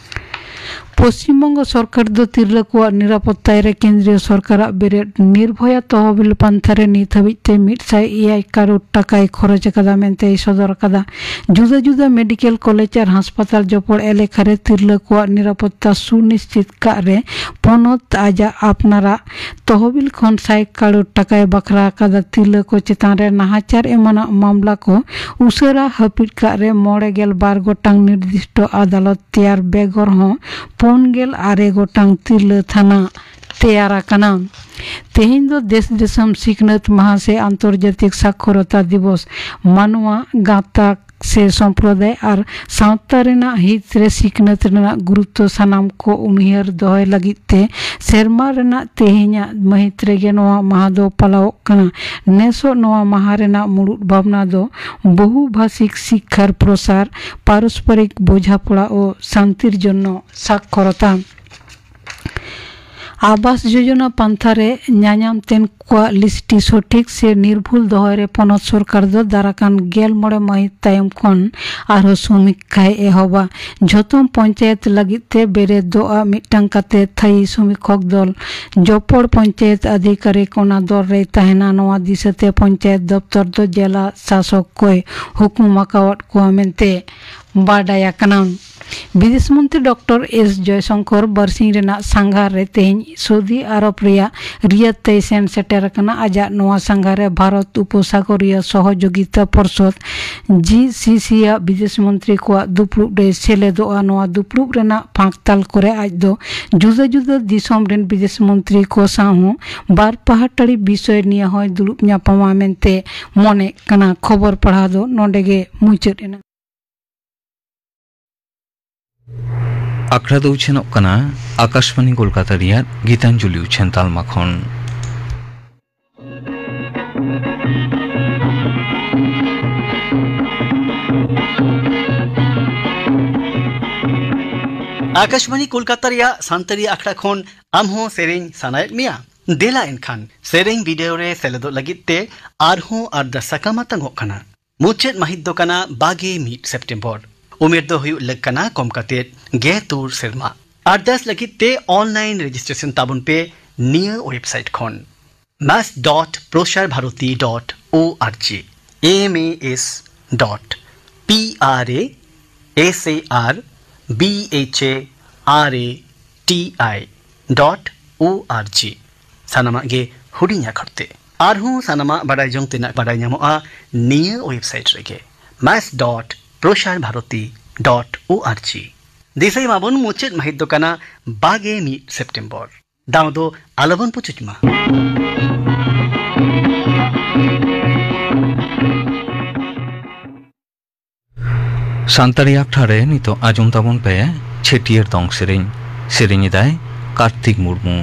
ᱯᱚᱥᱪᱤᱢ ᱵᱚᱝᱜᱚ ᱥᱚᱨᱠᱟᱨ ᱫᱚ ᱛᱤᱨᱞᱟᱹ ᱠᱚᱣᱟᱜ ᱱᱤᱨᱟᱯᱚᱛᱛᱟᱭ ᱨᱮ ᱠᱮᱱᱫᱨᱤᱭᱚ ᱥᱚᱨᱠᱟᱨᱟᱜ ᱵᱮᱨᱮᱫ ᱱᱤᱨᱵᱷᱚᱭᱟ ᱛᱚᱦᱚᱵᱤᱞ ᱯᱟᱱᱛᱷᱟ ᱨᱮ ᱱᱤᱛ ᱦᱟᱹᱵᱤᱡ ᱛᱮ ᱢᱤᱫ ᱥᱟᱭ ᱮᱭᱟᱭ ᱠᱟᱨᱳᱲ ᱴᱟᱠᱟᱭ ᱠᱷᱚᱨᱚᱪ ᱟᱠᱟᱫᱟ ᱢᱮᱱᱛᱮᱭ ᱥᱚᱫᱚᱨ ᱟᱠᱟᱫᱟ᱾ ᱡᱩᱫᱟᱹ ᱡᱩᱫᱟᱹ ᱢᱮᱰᱤᱠᱮᱞ ᱠᱚᱞᱮᱡᱽ ᱟᱨ ᱦᱟᱥᱯᱟᱛᱟᱞ ᱡᱚᱯᱚᱲ ᱮᱞᱮᱠᱷᱟ ᱨᱮ ᱛᱤᱨᱞᱟᱹ ᱠᱚᱣᱟᱜ ᱱᱤᱨᱟᱯᱚᱛᱛᱟ ᱥᱩᱱᱤᱥᱪᱤᱛ ᱠᱟᱜ ᱨᱮ ᱯᱚᱱᱚᱛ ᱟᱡᱟᱜ ᱟᱯᱱᱟᱨᱟᱜ ᱛᱚᱦᱚᱵᱤᱞ ᱠᱷᱚᱱ ᱥᱟᱭ ᱠᱟᱨᱳᱲ ᱴᱟᱠᱟᱭ ᱵᱟᱠᱷᱨᱟ ᱟᱠᱟᱫᱟ᱾ ᱛᱤᱨᱞᱟᱹ ᱠᱚ ᱪᱮᱛᱟᱱ ᱨᱮ ᱱᱟᱦᱟᱪᱟᱨ ᱮᱢᱟᱱᱟᱜ ᱢᱟᱢᱞᱟ ᱠᱚ ᱩᱥᱟᱹᱨᱟ ᱦᱟᱹᱯᱤᱫ ᱠᱟᱜ ᱨᱮ ᱢᱚᱬᱮ ᱜᱮᱞ ᱵᱟᱨ ᱜᱚᱴᱟᱝ ᱱᱤᱨᱫᱤᱥᱴᱚ ᱟᱫᱟᱞᱚᱛ ᱛᱮᱭᱟᱨ ᱵᱮᱜᱚᱨ ᱦᱚᱸ ᱯᱩᱱ ᱜᱮᱞ ᱟᱨᱮ ᱜᱚᱴᱟᱝ ᱛᱤᱨᱞᱟᱹ ᱛᱷᱟᱱᱟ ᱛᱮᱭᱟᱨ ᱟᱠᱟᱱᱟ᱾ ᱛᱮᱦᱮᱧ ᱫᱚ ᱫᱮᱥ ᱫᱤᱥᱚᱢ ᱥᱤᱠᱷᱱᱟᱹᱛ ᱢᱟᱦᱟ ᱥᱮ ᱟᱱᱛᱚᱨᱡᱟᱛᱤᱠ ᱥᱟᱠᱷᱚᱨᱚᱛᱟ ᱫᱤᱵᱚᱥ᱾ ᱢᱟᱱᱣᱟ ᱜᱟᱛᱟᱠ ᱥᱮ ᱥᱚᱢᱯᱨᱚᱫᱟᱭ ᱟᱨ ᱥᱟᱶᱛᱟ ᱨᱮᱱᱟᱜ ᱦᱤᱛ ᱨᱮ ᱥᱤᱠᱷᱱᱟᱹᱛ ᱨᱮᱱᱟᱜ ᱜᱩᱨᱩᱛᱛᱚ ᱥᱟᱱᱟᱢ ᱠᱚ ᱩᱱᱩᱭᱦᱟᱹᱨ ᱫᱚᱦᱚᱭ ᱞᱟᱹᱜᱤᱫ ᱛᱮ ᱥᱮᱨᱢᱟ ᱨᱮᱱᱟᱜ ᱛᱮᱦᱮᱧᱟᱜ ᱢᱟᱹᱦᱤᱛ ᱨᱮᱜᱮ ᱱᱚᱣᱟ ᱢᱟᱦᱟ ᱫᱚ ᱯᱟᱞᱟᱣᱚᱜ ᱠᱟᱱᱟ᱾ ᱱᱮᱥᱚᱜ ᱱᱚᱣᱟ ᱢᱟᱦᱟ ᱨᱮᱱᱟᱜ ᱢᱩᱲᱩᱫ ᱵᱷᱟᱵᱽᱱᱟ ᱫᱚ ᱵᱚᱦᱩᱵᱷᱟᱥᱤᱠ ᱥᱤᱠᱠᱷᱟᱨ ᱯᱨᱚᱥᱟᱨ, ᱯᱟᱨᱚᱥᱯᱚᱨᱤᱠ ᱵᱳᱡᱷᱟᱯᱚᱲᱟ ᱳ ᱥᱟᱱᱛᱤᱨ ᱡᱚᱱᱱᱚ ᱥᱟᱠᱷᱚᱨᱚᱛᱟ᱾ ᱟᱵᱟᱥ ᱡᱳᱡᱚᱱᱟ ᱯᱟᱱᱛᱷᱟ ᱨᱮ ᱧᱟᱧᱟᱢ ᱛᱮᱱ ᱠᱚᱣᱟᱜ ᱞᱤᱥᱴᱤ ᱥᱚᱴᱷᱤᱠ ᱥᱮ ᱱᱤᱨᱵᱷᱩᱞ ᱫᱚᱦᱚᱭ ᱨᱮ ᱯᱚᱱᱚᱛ ᱥᱚᱨᱠᱟᱨ ᱫᱚ ᱫᱟᱨᱟᱠᱟᱱ ᱜᱮᱞ ᱢᱚᱬᱮ ᱢᱟᱹᱦᱤᱛ ᱛᱟᱭᱚᱢ ᱠᱷᱚᱱ ᱟᱨᱦᱚᱸ ᱥᱚᱢᱤᱠᱠᱷᱟᱭ ᱮᱦᱚᱵᱟ᱾ ᱡᱷᱚᱛᱚᱢ ᱯᱚᱧᱪᱟᱭᱮᱛ ᱞᱟᱹᱜᱤᱫ ᱛᱮ ᱵᱮᱨᱮᱫᱚᱜᱼᱟ ᱢᱤᱫᱴᱟᱝ ᱠᱟᱛᱮ ᱛᱷᱟᱭᱤ ᱥᱚᱢᱤᱠᱠᱷᱚᱠ ᱫᱚᱞ᱾ ᱡᱚᱯᱚᱲ ᱯᱚᱧᱪᱟᱭᱮᱛ ᱟᱫᱷᱤᱠᱟᱨᱤᱠ ᱚᱱᱟ ᱫᱚᱞ ᱨᱮᱭ ᱛᱟᱦᱮᱱᱟ᱾ ᱱᱚᱣᱟ ᱫᱤᱥᱟᱹᱛᱮ ᱯᱚᱧᱪᱟᱭᱮᱛ ᱫᱚᱯᱛᱚᱨ ᱫᱚ ᱡᱮᱞᱟ ᱥᱟᱥᱚᱠ ᱠᱚᱭ ᱦᱩᱠᱩᱢ ᱟᱠᱟᱣᱟᱫ ᱠᱚᱣᱟ ᱢᱮᱱᱛᱮ ᱵᱟᱰᱟᱭ ᱟᱠᱟᱱᱟ᱾ ᱵᱤᱫᱮᱥ ᱢᱚᱱᱛᱨᱤ ᱰᱚᱠᱴᱚᱨ ᱮᱥ ᱡᱚᱭᱥᱚᱝᱠᱚᱨ ᱵᱟᱨᱥᱤᱧ ᱨᱮᱱᱟᱜ ᱥᱟᱸᱜᱷᱟᱨ ᱨᱮ ᱛᱮᱦᱮᱧ ᱥᱳᱫᱤ ᱟᱨᱚᱵ ᱨᱮᱭᱟᱜ ᱨᱤᱭᱟᱫ ᱛᱮᱭ ᱥᱮᱱ ᱥᱮᱴᱮᱨ ᱟᱠᱟᱱᱟ᱾ ᱟᱡᱟᱜ ᱱᱚᱣᱟ ᱥᱟᱸᱜᱷᱟᱨ ᱨᱮ ᱵᱷᱟᱨᱚᱛ ᱩᱯᱚᱥᱟᱜᱚᱨᱤᱭᱟᱹ ᱥᱚᱦᱚᱡᱳᱜᱤᱛᱟ ᱯᱚᱨᱥᱚᱫ, ᱡᱤ ᱥᱤ ᱥᱤ, ᱟᱜ ᱵᱤᱫᱮᱥ ᱢᱚᱱᱛᱨᱤ ᱠᱚᱣᱟᱜ ᱫᱩᱯᱲᱩᱵ ᱨᱮ ᱥᱮᱞᱮᱫᱚᱜᱼᱟ᱾ ᱱᱚᱣᱟ ᱫᱩᱯᱲᱩᱵ ᱨᱮᱱᱟᱜ ᱯᱷᱟᱸᱠ ᱛᱟᱞ ᱠᱚᱨᱮ ᱟᱡ ᱫᱚ ᱡᱩᱫᱟᱹ ᱡᱩᱫᱟᱹ ᱫᱤᱥᱚᱢ ᱨᱮᱱ ᱵᱤᱫᱮᱥ ᱢᱚᱱᱛᱨᱤ ᱠᱚ ᱥᱟᱶ ᱦᱚᱸ ᱵᱟᱨ ᱯᱟᱦᱴᱟᱲᱤ ᱵᱤᱥᱚᱭ ᱱᱤᱭᱟᱹ ᱦᱚᱸᱭ ᱫᱩᱲᱩᱵ ᱧᱟᱯᱟᱢᱟ ᱢᱮᱱᱛᱮ ᱢᱚᱱᱮᱜ ᱠᱟᱱᱟ᱾ ᱠᱷᱚᱵᱚᱨ ᱯᱟᱲᱦᱟᱣ ᱫᱚ ᱱᱚᱰᱮ ᱜᱮ ᱢᱩᱪᱟᱹᱫ ᱮᱱᱟ᱾ ᱟᱠᱷᱲᱟ ᱫᱚ ᱩᱪᱷᱟᱹᱱᱚᱜ ᱠᱟᱱᱟ ᱟᱠᱟᱥᱵᱟᱱᱤ ᱠᱳᱞᱠᱟᱛᱟ ᱨᱮᱭᱟᱜ ᱜᱤᱛᱟᱧᱡᱚᱞᱤ ᱩᱪᱷᱟᱹᱱ ᱛᱟᱞᱢᱟ ᱠᱷᱚᱱ᱾ ᱟᱠᱟᱥᱵᱟᱱᱤ ᱠᱳᱞᱠᱟᱛᱟ ᱨᱮᱭᱟᱜ ᱥᱟᱱᱛᱟᱲᱤ ᱟᱠᱷᱲᱟ ᱠᱷᱚᱱ ᱟᱢ ᱦᱚᱸ ᱥᱮᱨᱮᱧ ᱥᱟᱱᱟᱭᱮᱫ ᱢᱮᱭᱟ? ᱫᱮᱞᱟ ᱮᱱᱠᱷᱟᱱ ᱥᱮᱨᱮᱧ ᱵᱤᱰᱟᱹᱣ ᱨᱮ ᱥᱮᱞᱮᱫᱚᱜ ᱞᱟᱹᱜᱤᱫ ᱛᱮ ᱟᱨᱦᱚᱸ ᱟᱨᱫᱟᱥ ᱥᱟᱠᱟᱢ ᱟᱛᱟᱝᱚᱜ ᱠᱟᱱᱟ᱾ ᱢᱩᱪᱟᱹᱫ ᱢᱟᱹᱦᱤᱛ ᱫᱚ ᱠᱟᱱᱟ ᱵᱟᱜᱮ ᱢᱤᱫ ᱥᱮᱯᱴᱮᱢᱵᱚᱨ᱾ ᱩᱢᱮᱨ ᱫᱚ ᱦᱩᱭᱩᱜ ᱞᱟᱹᱠ ᱠᱟᱱᱟ ᱠᱚᱢ ᱠᱟᱛᱮ ᱜᱮ ᱛᱩᱨ ᱥᱮᱨᱢᱟ᱾ ᱟᱨᱫᱟᱥ ᱞᱟᱹᱜᱤᱫ ᱛᱮ online registration ᱛᱟᱵᱚᱱ ᱯᱮ ᱱᱤᱭᱟᱹ website ᱠᱷᱚᱱ, mass dot prosar bharati dot org, M A S dot P R A S A R B H A R A T I dot O R G᱾ ᱥᱟᱱᱟᱢᱟᱜ ᱜᱮ ᱦᱩᱰᱤᱧ ᱟᱠᱷᱚᱨ ᱛᱮ᱾ ᱟᱨᱦᱚᱸ ᱥᱟᱱᱟᱢᱟᱜ ᱵᱟᱰᱟᱭ ᱡᱚᱝ ᱛᱮᱱᱟᱜ ᱵᱟᱰᱟᱭ ᱧᱟᱢᱚᱜᱼᱟ ᱱᱤᱭᱟᱹ website ᱨᱮᱜᱮ, mass dot prosar bharati dot org᱾ ᱫᱤᱥᱟᱹᱭ ᱢᱟᱵᱚᱱ, ᱢᱩᱪᱟᱹᱫ ᱢᱟᱹᱦᱤᱛ ᱫᱚ ᱠᱟᱱᱟ ᱵᱟᱜᱮ ᱢᱤᱫ ᱥᱮᱯᱴᱮᱢᱵᱚᱨ᱾ ᱫᱟᱣ ᱫᱚ ᱟᱞᱚᱵᱚᱱ ᱯᱩᱪᱩᱡ ᱢᱟ᱾ ᱥᱟᱱᱛᱟᱲᱤ ᱟᱠᱷᱲᱟ ᱨᱮ ᱱᱤᱛᱚᱜ ᱟᱸᱡᱚᱢ ᱛᱟᱵᱚᱱ ᱯᱮ ᱪᱷᱟᱹᱴᱭᱟᱹᱨ ᱫᱚᱝ ᱥᱮᱨᱮᱧ᱾ ᱥᱮᱨᱮᱧ ᱮᱫᱟᱭ ᱠᱟᱨᱛᱤᱠ ᱢᱩᱨᱢᱩ᱾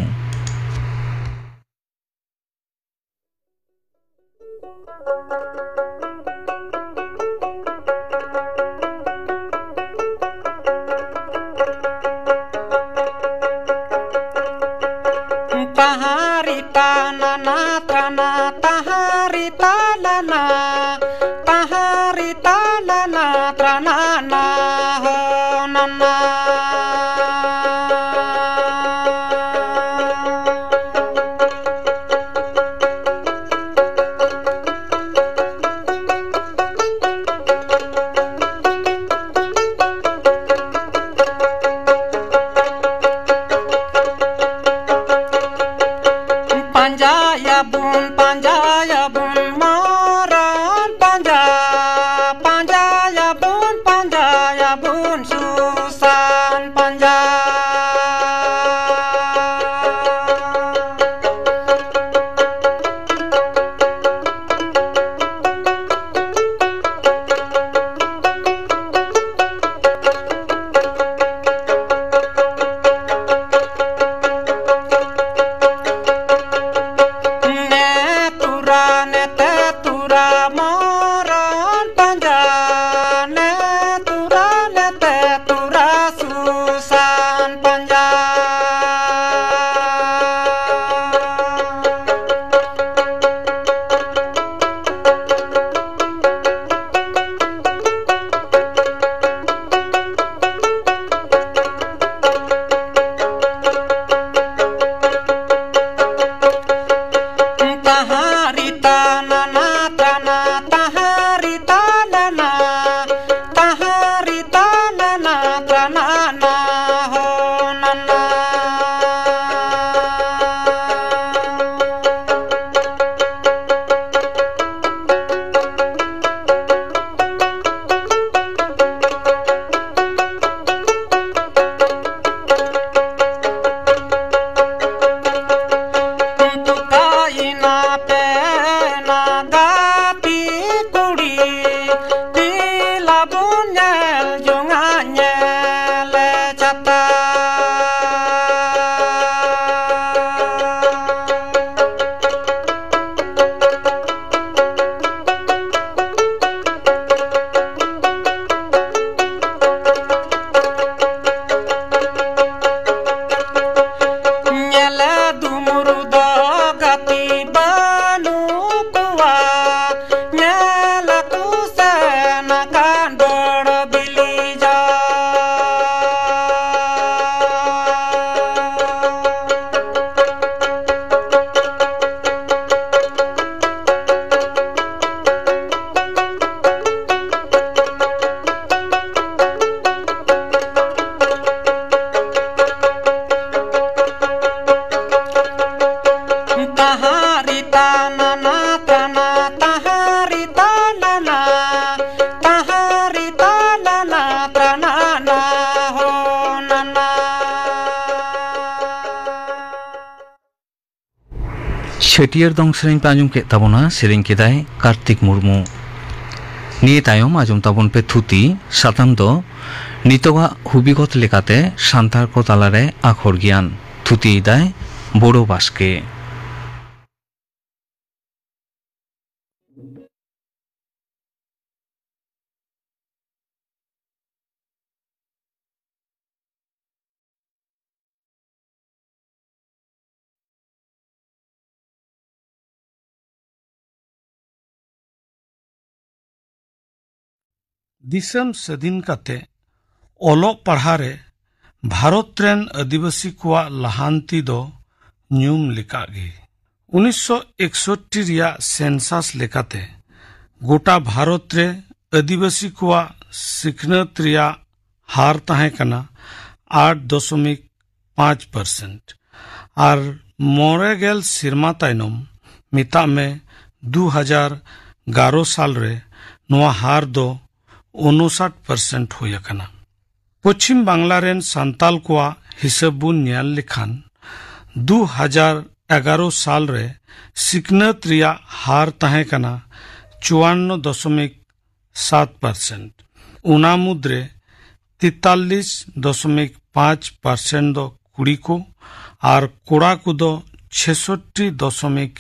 ᱫᱮᱞᱟ ᱵᱚᱱ ᱧᱮᱞ ᱡᱚᱝᱟ ᱧᱮᱞ ᱪᱷᱟᱛᱟ᱾ ᱧᱮᱞ ᱫᱩᱢᱩᱨ ᱫᱚ ᱜᱟᱛᱮ ᱵᱟᱹᱱᱩᱜ ᱠᱚᱣᱟ, ᱧᱮᱞ ᱠᱚ ᱥᱮᱱ ᱟᱠᱟᱱ ᱵᱚᱲ ᱵᱤᱞᱤ ᱡᱟ᱾ ᱛᱟᱦᱟᱨᱤ ᱛᱟᱱᱟᱱᱟ ᱛᱟᱱᱟ, ᱛᱟᱦᱟᱨᱤ ᱛᱟᱱᱟᱱᱟ, ᱛᱟᱦᱟᱨᱤ ᱛᱟᱱᱟᱱᱟ ᱛᱟᱱᱟᱱᱟ ᱦᱳ ᱱᱟᱱᱟ᱾ ᱪᱷᱟᱹᱴᱭᱟᱹᱨ ᱫᱚᱝ ᱥᱮᱨᱮᱧ ᱯᱮ ᱟᱸᱡᱚᱢ ᱠᱮᱫ ᱛᱟᱵᱚᱱᱟ, ᱥᱮᱨᱮᱧ ᱠᱮᱫᱟᱭ ᱠᱟᱨᱛᱤᱠ ᱢᱩᱨᱢᱩ᱾ ᱱᱤᱭᱟᱹ ᱛᱟᱭᱚᱢ ᱟᱸᱡᱚᱢ ᱛᱟᱵᱚᱱ ᱯᱮ ᱛᱷᱩᱛᱤ, ᱥᱟᱛᱟᱢ ᱫᱚ ᱱᱤᱛᱚᱜᱟᱜ ᱦᱩᱵᱤᱜᱚᱛ ᱞᱮᱠᱟᱛᱮ ᱥᱟᱱᱛᱟᱲ ᱠᱚ ᱛᱟᱞᱟᱨᱮ ᱟᱠᱷᱚᱨ ᱜᱮᱭᱟᱱ᱾ ᱛᱷᱩᱛᱤᱭᱮᱫᱟᱭ ᱵᱳᱨᱳ ᱵᱟᱥᱠᱮ᱾ ᱫᱤᱥᱚᱢ ᱥᱟᱹᱫᱷᱤᱱ ᱠᱟᱛᱮ ᱚᱞᱚᱜ ᱯᱟᱲᱦᱟᱣ ᱨᱮ ᱵᱷᱟᱨᱚᱛ ᱨᱮᱱ ᱟᱹᱫᱤᱵᱟᱹᱥᱤ ᱠᱚᱣᱟᱜ ᱞᱟᱦᱟᱱᱛᱤ ᱫᱚ ᱧᱩᱢ ᱞᱮᱠᱟᱜ ᱜᱮ᱾ ᱩᱱᱤᱥᱥᱚ ᱮᱠᱥᱚᱴᱴᱤ ᱨᱮᱭᱟᱜ ᱥᱮᱱᱥᱟᱥ ᱞᱮᱠᱟᱛᱮ ᱜᱚᱴᱟ ᱵᱷᱟᱨᱚᱛ ᱨᱮ ᱟᱹᱫᱤᱵᱟᱹᱥᱤ ᱠᱚᱣᱟᱜ ᱥᱤᱠᱷᱱᱟᱹᱛ ᱨᱮᱭᱟᱜ ᱦᱟᱨ ᱛᱟᱦᱮᱸ ᱠᱟᱱᱟ ᱟᱴ ᱫᱚᱥᱚᱢᱤᱠ ᱯᱟᱸᱪ ᱯᱟᱨᱥᱮᱱᱴ᱾ ᱟᱨ ᱢᱚᱬᱮ ᱜᱮᱞ ᱥᱮᱨᱢᱟ ᱛᱟᱭᱱᱚᱢ, ᱢᱮᱛᱟᱜ ᱢᱮ ᱫᱩ ᱦᱟᱡᱟᱨ ᱮᱜᱟᱨᱚ ᱥᱟᱞ ᱨᱮ, ᱱᱚᱣᱟ ᱦᱟᱨ ᱫᱚ ᱩᱱᱩᱥᱟᱴ ᱯᱟᱨᱥᱮᱱᱴ ᱦᱩᱭ ᱟᱠᱟᱱᱟ᱾ ᱯᱚᱪᱷᱤᱢ ᱵᱟᱝᱞᱟ ᱨᱮᱱ ᱥᱟᱱᱛᱟᱞ ᱠᱚᱣᱟᱜ ᱦᱤᱥᱟᱹᱵ ᱵᱚᱱ ᱧᱮᱞ ᱞᱮᱠᱷᱟᱱ, ᱫᱩ ᱦᱟᱡᱟᱨ ᱮᱜᱟᱨᱚ ᱥᱟᱞ ᱨᱮ ᱥᱤᱠᱷᱱᱟᱹᱛ ᱨᱮᱭᱟᱜ ᱦᱟᱨ ᱛᱟᱦᱮᱸ ᱠᱟᱱᱟ ᱪᱩᱣᱟᱱᱱᱚ ᱫᱚᱥᱚᱢᱤᱠ ᱥᱟᱛ ᱯᱟᱨᱥᱮᱱᱴ᱾ ᱚᱱᱟ ᱢᱩᱫᱽᱨᱮ ᱛᱮᱛᱟᱞᱞᱤᱥ ᱫᱚᱥᱚᱢᱤᱠ ᱯᱟᱸᱪ ᱯᱟᱨᱥᱮᱱᱴ ᱫᱚ ᱠᱩᱲᱤ ᱠᱚ ᱟᱨ ᱠᱚᱲᱟ ᱠᱚᱫᱚ ᱪᱷᱮᱥᱚᱴᱴᱤ ᱫᱚᱥᱚᱢᱤᱠ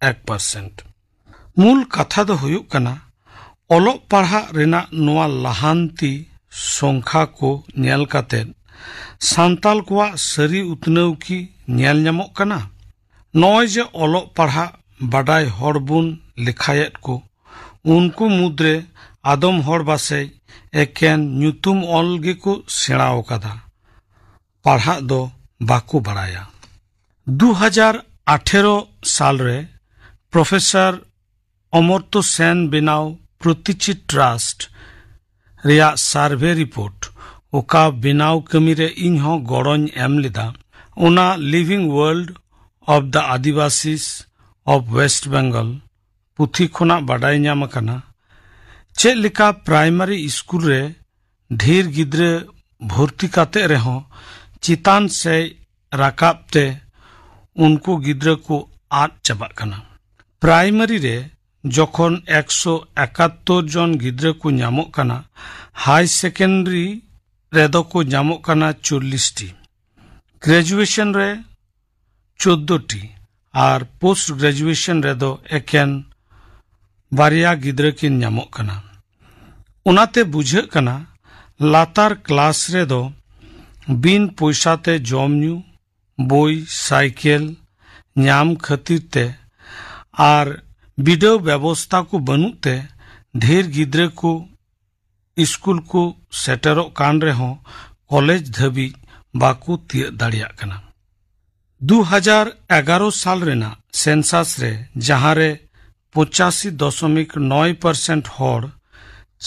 ᱮᱠ ᱯᱟᱨᱥᱮᱱᱴ᱾ ᱢᱩᱞ ᱠᱟᱛᱷᱟ ᱫᱚ ᱦᱩᱭᱩᱜ ᱠᱟᱱᱟ, ᱚᱞᱚᱜ ᱯᱟᱲᱦᱟᱜ ᱨᱮᱱᱟᱜ ᱱᱚᱣᱟ ᱞᱟᱦᱟᱱᱛᱤ ᱥᱚᱝᱠᱷᱟ ᱠᱚ ᱧᱮᱞ ᱠᱟᱛᱮ ᱥᱟᱱᱛᱟᱞ ᱠᱚᱣᱟᱜ ᱥᱟᱹᱨᱤ ᱩᱛᱱᱟᱹᱣ ᱠᱤ ᱧᱮᱞ ᱧᱟᱢᱚᱜ ᱠᱟᱱᱟ? ᱱᱚᱜᱼᱚᱭ ᱡᱮ ᱚᱞᱚᱜ ᱯᱟᱲᱦᱟᱜ ᱵᱟᱰᱟᱭ ᱦᱚᱲ ᱵᱚᱱ ᱞᱮᱠᱷᱟᱭᱮᱫ ᱠᱚ, ᱩᱱᱠᱩ ᱢᱩᱫᱽᱨᱮ ᱟᱫᱚᱢ ᱦᱚᱲ ᱵᱟᱥᱮᱡ ᱮᱠᱮᱱ ᱧᱩᱛᱩᱢ ᱚᱞ ᱜᱮᱠᱚ ᱥᱮᱬᱟ ᱟᱠᱟᱫᱟ, ᱯᱟᱲᱦᱟᱜ ᱫᱚ ᱵᱟᱠᱚ ᱵᱟᱲᱟᱭᱟ᱾ ᱫᱩ ᱦᱟᱡᱟᱨ ᱟᱴᱷᱮᱨᱚ ᱥᱟᱞ ᱨᱮ ᱯᱨᱚᱯᱷᱮᱥᱚᱨ ᱚᱢᱚᱨᱛᱚ ᱥᱮᱱ ᱵᱮᱱᱟᱣ ᱯᱨᱚᱛᱤᱪᱤ ᱴᱨᱟᱥᱴ ᱨᱮᱭᱟᱜ ᱥᱟᱨᱵᱷᱮ ᱨᱤᱯᱳᱨᱴ, ᱚᱠᱟ ᱵᱮᱱᱟᱣ ᱠᱟᱹᱢᱤ ᱨᱮ ᱤᱧ ᱦᱚᱸ ᱜᱚᱲᱚᱧ ᱮᱢ ᱞᱮᱫᱟ, ᱚᱱᱟ Living World of the Adivasis of West Bengal ᱯᱩᱛᱷᱤ ᱠᱷᱚᱱᱟᱜ ᱵᱟᱰᱟᱭ ᱧᱟᱢ ᱟᱠᱟᱱᱟ, ᱪᱮᱫ ᱞᱮᱠᱟ ᱯᱨᱟᱭᱢᱟᱨᱤ ᱥᱠᱩᱞ ᱨᱮ ᱰᱷᱮᱨ ᱜᱤᱫᱽᱨᱟᱹ ᱵᱷᱚᱨᱛᱤ ᱠᱟᱛᱮ ᱨᱮᱦᱚᱸ ᱪᱮᱛᱟᱱ ᱥᱮᱡ ᱨᱟᱠᱟᱵ ᱛᱮ ᱩᱱᱠᱩ ᱜᱤᱫᱽᱨᱟᱹ ᱠᱚ ᱟᱫ ᱪᱟᱵᱟᱜ ᱠᱟᱱᱟ᱾ ᱯᱨᱟᱭᱢᱟᱨᱤ ᱨᱮ ᱡᱚᱠᱷᱚᱱ ᱮᱠᱥᱚ ᱮᱠᱟᱛᱛᱳᱨ ᱡᱚᱱ ᱜᱤᱫᱽᱨᱟᱹ ᱠᱚ ᱧᱟᱢᱚᱜ ᱠᱟᱱᱟ, ᱦᱟᱭ ᱥᱮᱠᱮᱱᱰᱟᱨᱤ ᱨᱮᱫᱚ ᱠᱚ ᱧᱟᱢᱚᱜ ᱠᱟᱱᱟ ᱪᱚᱞᱞᱤᱥ ᱴᱤ, ᱜᱨᱮᱡᱩᱭᱮᱥᱚᱱ ᱨᱮ ᱪᱳᱫᱽᱫᱳ ᱴᱤ ᱟᱨ ᱯᱳᱥᱴ ᱜᱨᱮᱡᱩᱭᱮᱥᱚᱱ ᱨᱮᱫᱚ ᱮᱠᱮᱱ ᱵᱟᱨᱭᱟ ᱜᱤᱫᱽᱨᱟᱹ ᱠᱤᱱ ᱧᱟᱢᱚᱜ ᱠᱟᱱᱟ᱾ ᱚᱱᱟᱛᱮ ᱵᱩᱡᱷᱟᱹᱜ ᱠᱟᱱᱟ, ᱞᱟᱛᱟᱨ ᱠᱞᱟᱥ ᱨᱮᱫᱚ ᱵᱤᱱ ᱯᱚᱭᱥᱟ ᱛᱮ ᱡᱚᱢ ᱧᱩ, ᱵᱳᱭ, ᱥᱟᱭᱠᱮᱞ ᱧᱟᱢ ᱠᱷᱟᱹᱛᱤᱨ ᱛᱮ ᱟᱨ ᱵᱤᱰᱟᱹᱣ ᱵᱮᱵᱚᱥᱛᱟ ᱠᱚ ᱵᱟᱹᱱᱩᱜ ᱛᱮ ᱰᱷᱮᱨ ᱜᱤᱫᱽᱨᱟᱹ ᱠᱚ ᱥᱠᱩᱞ ᱠᱚ ᱥᱮᱴᱮᱨᱚᱜ ᱠᱟᱱ ᱨᱮᱦᱚᱸ ᱠᱚᱞᱮᱡᱽ ᱫᱷᱟᱹᱵᱤᱡ ᱵᱟᱠᱚ ᱛᱤᱭᱟᱹᱜ ᱫᱟᱲᱮᱭᱟᱜ ᱠᱟᱱᱟ᱾ ᱫᱩ ᱦᱟᱡᱟᱨ ᱮᱜᱟᱨᱚ ᱥᱟᱞ ᱨᱮᱱᱟᱜ ᱥᱮᱱᱥᱟᱥ ᱨᱮ, ᱡᱟᱦᱟᱸ ᱨᱮ ᱯᱚᱸᱪᱟᱥᱤ ᱫᱚᱥᱚᱢᱤᱠ ᱱᱚᱭ ᱯᱟᱨᱥᱮᱱᱴ ᱦᱚᱲ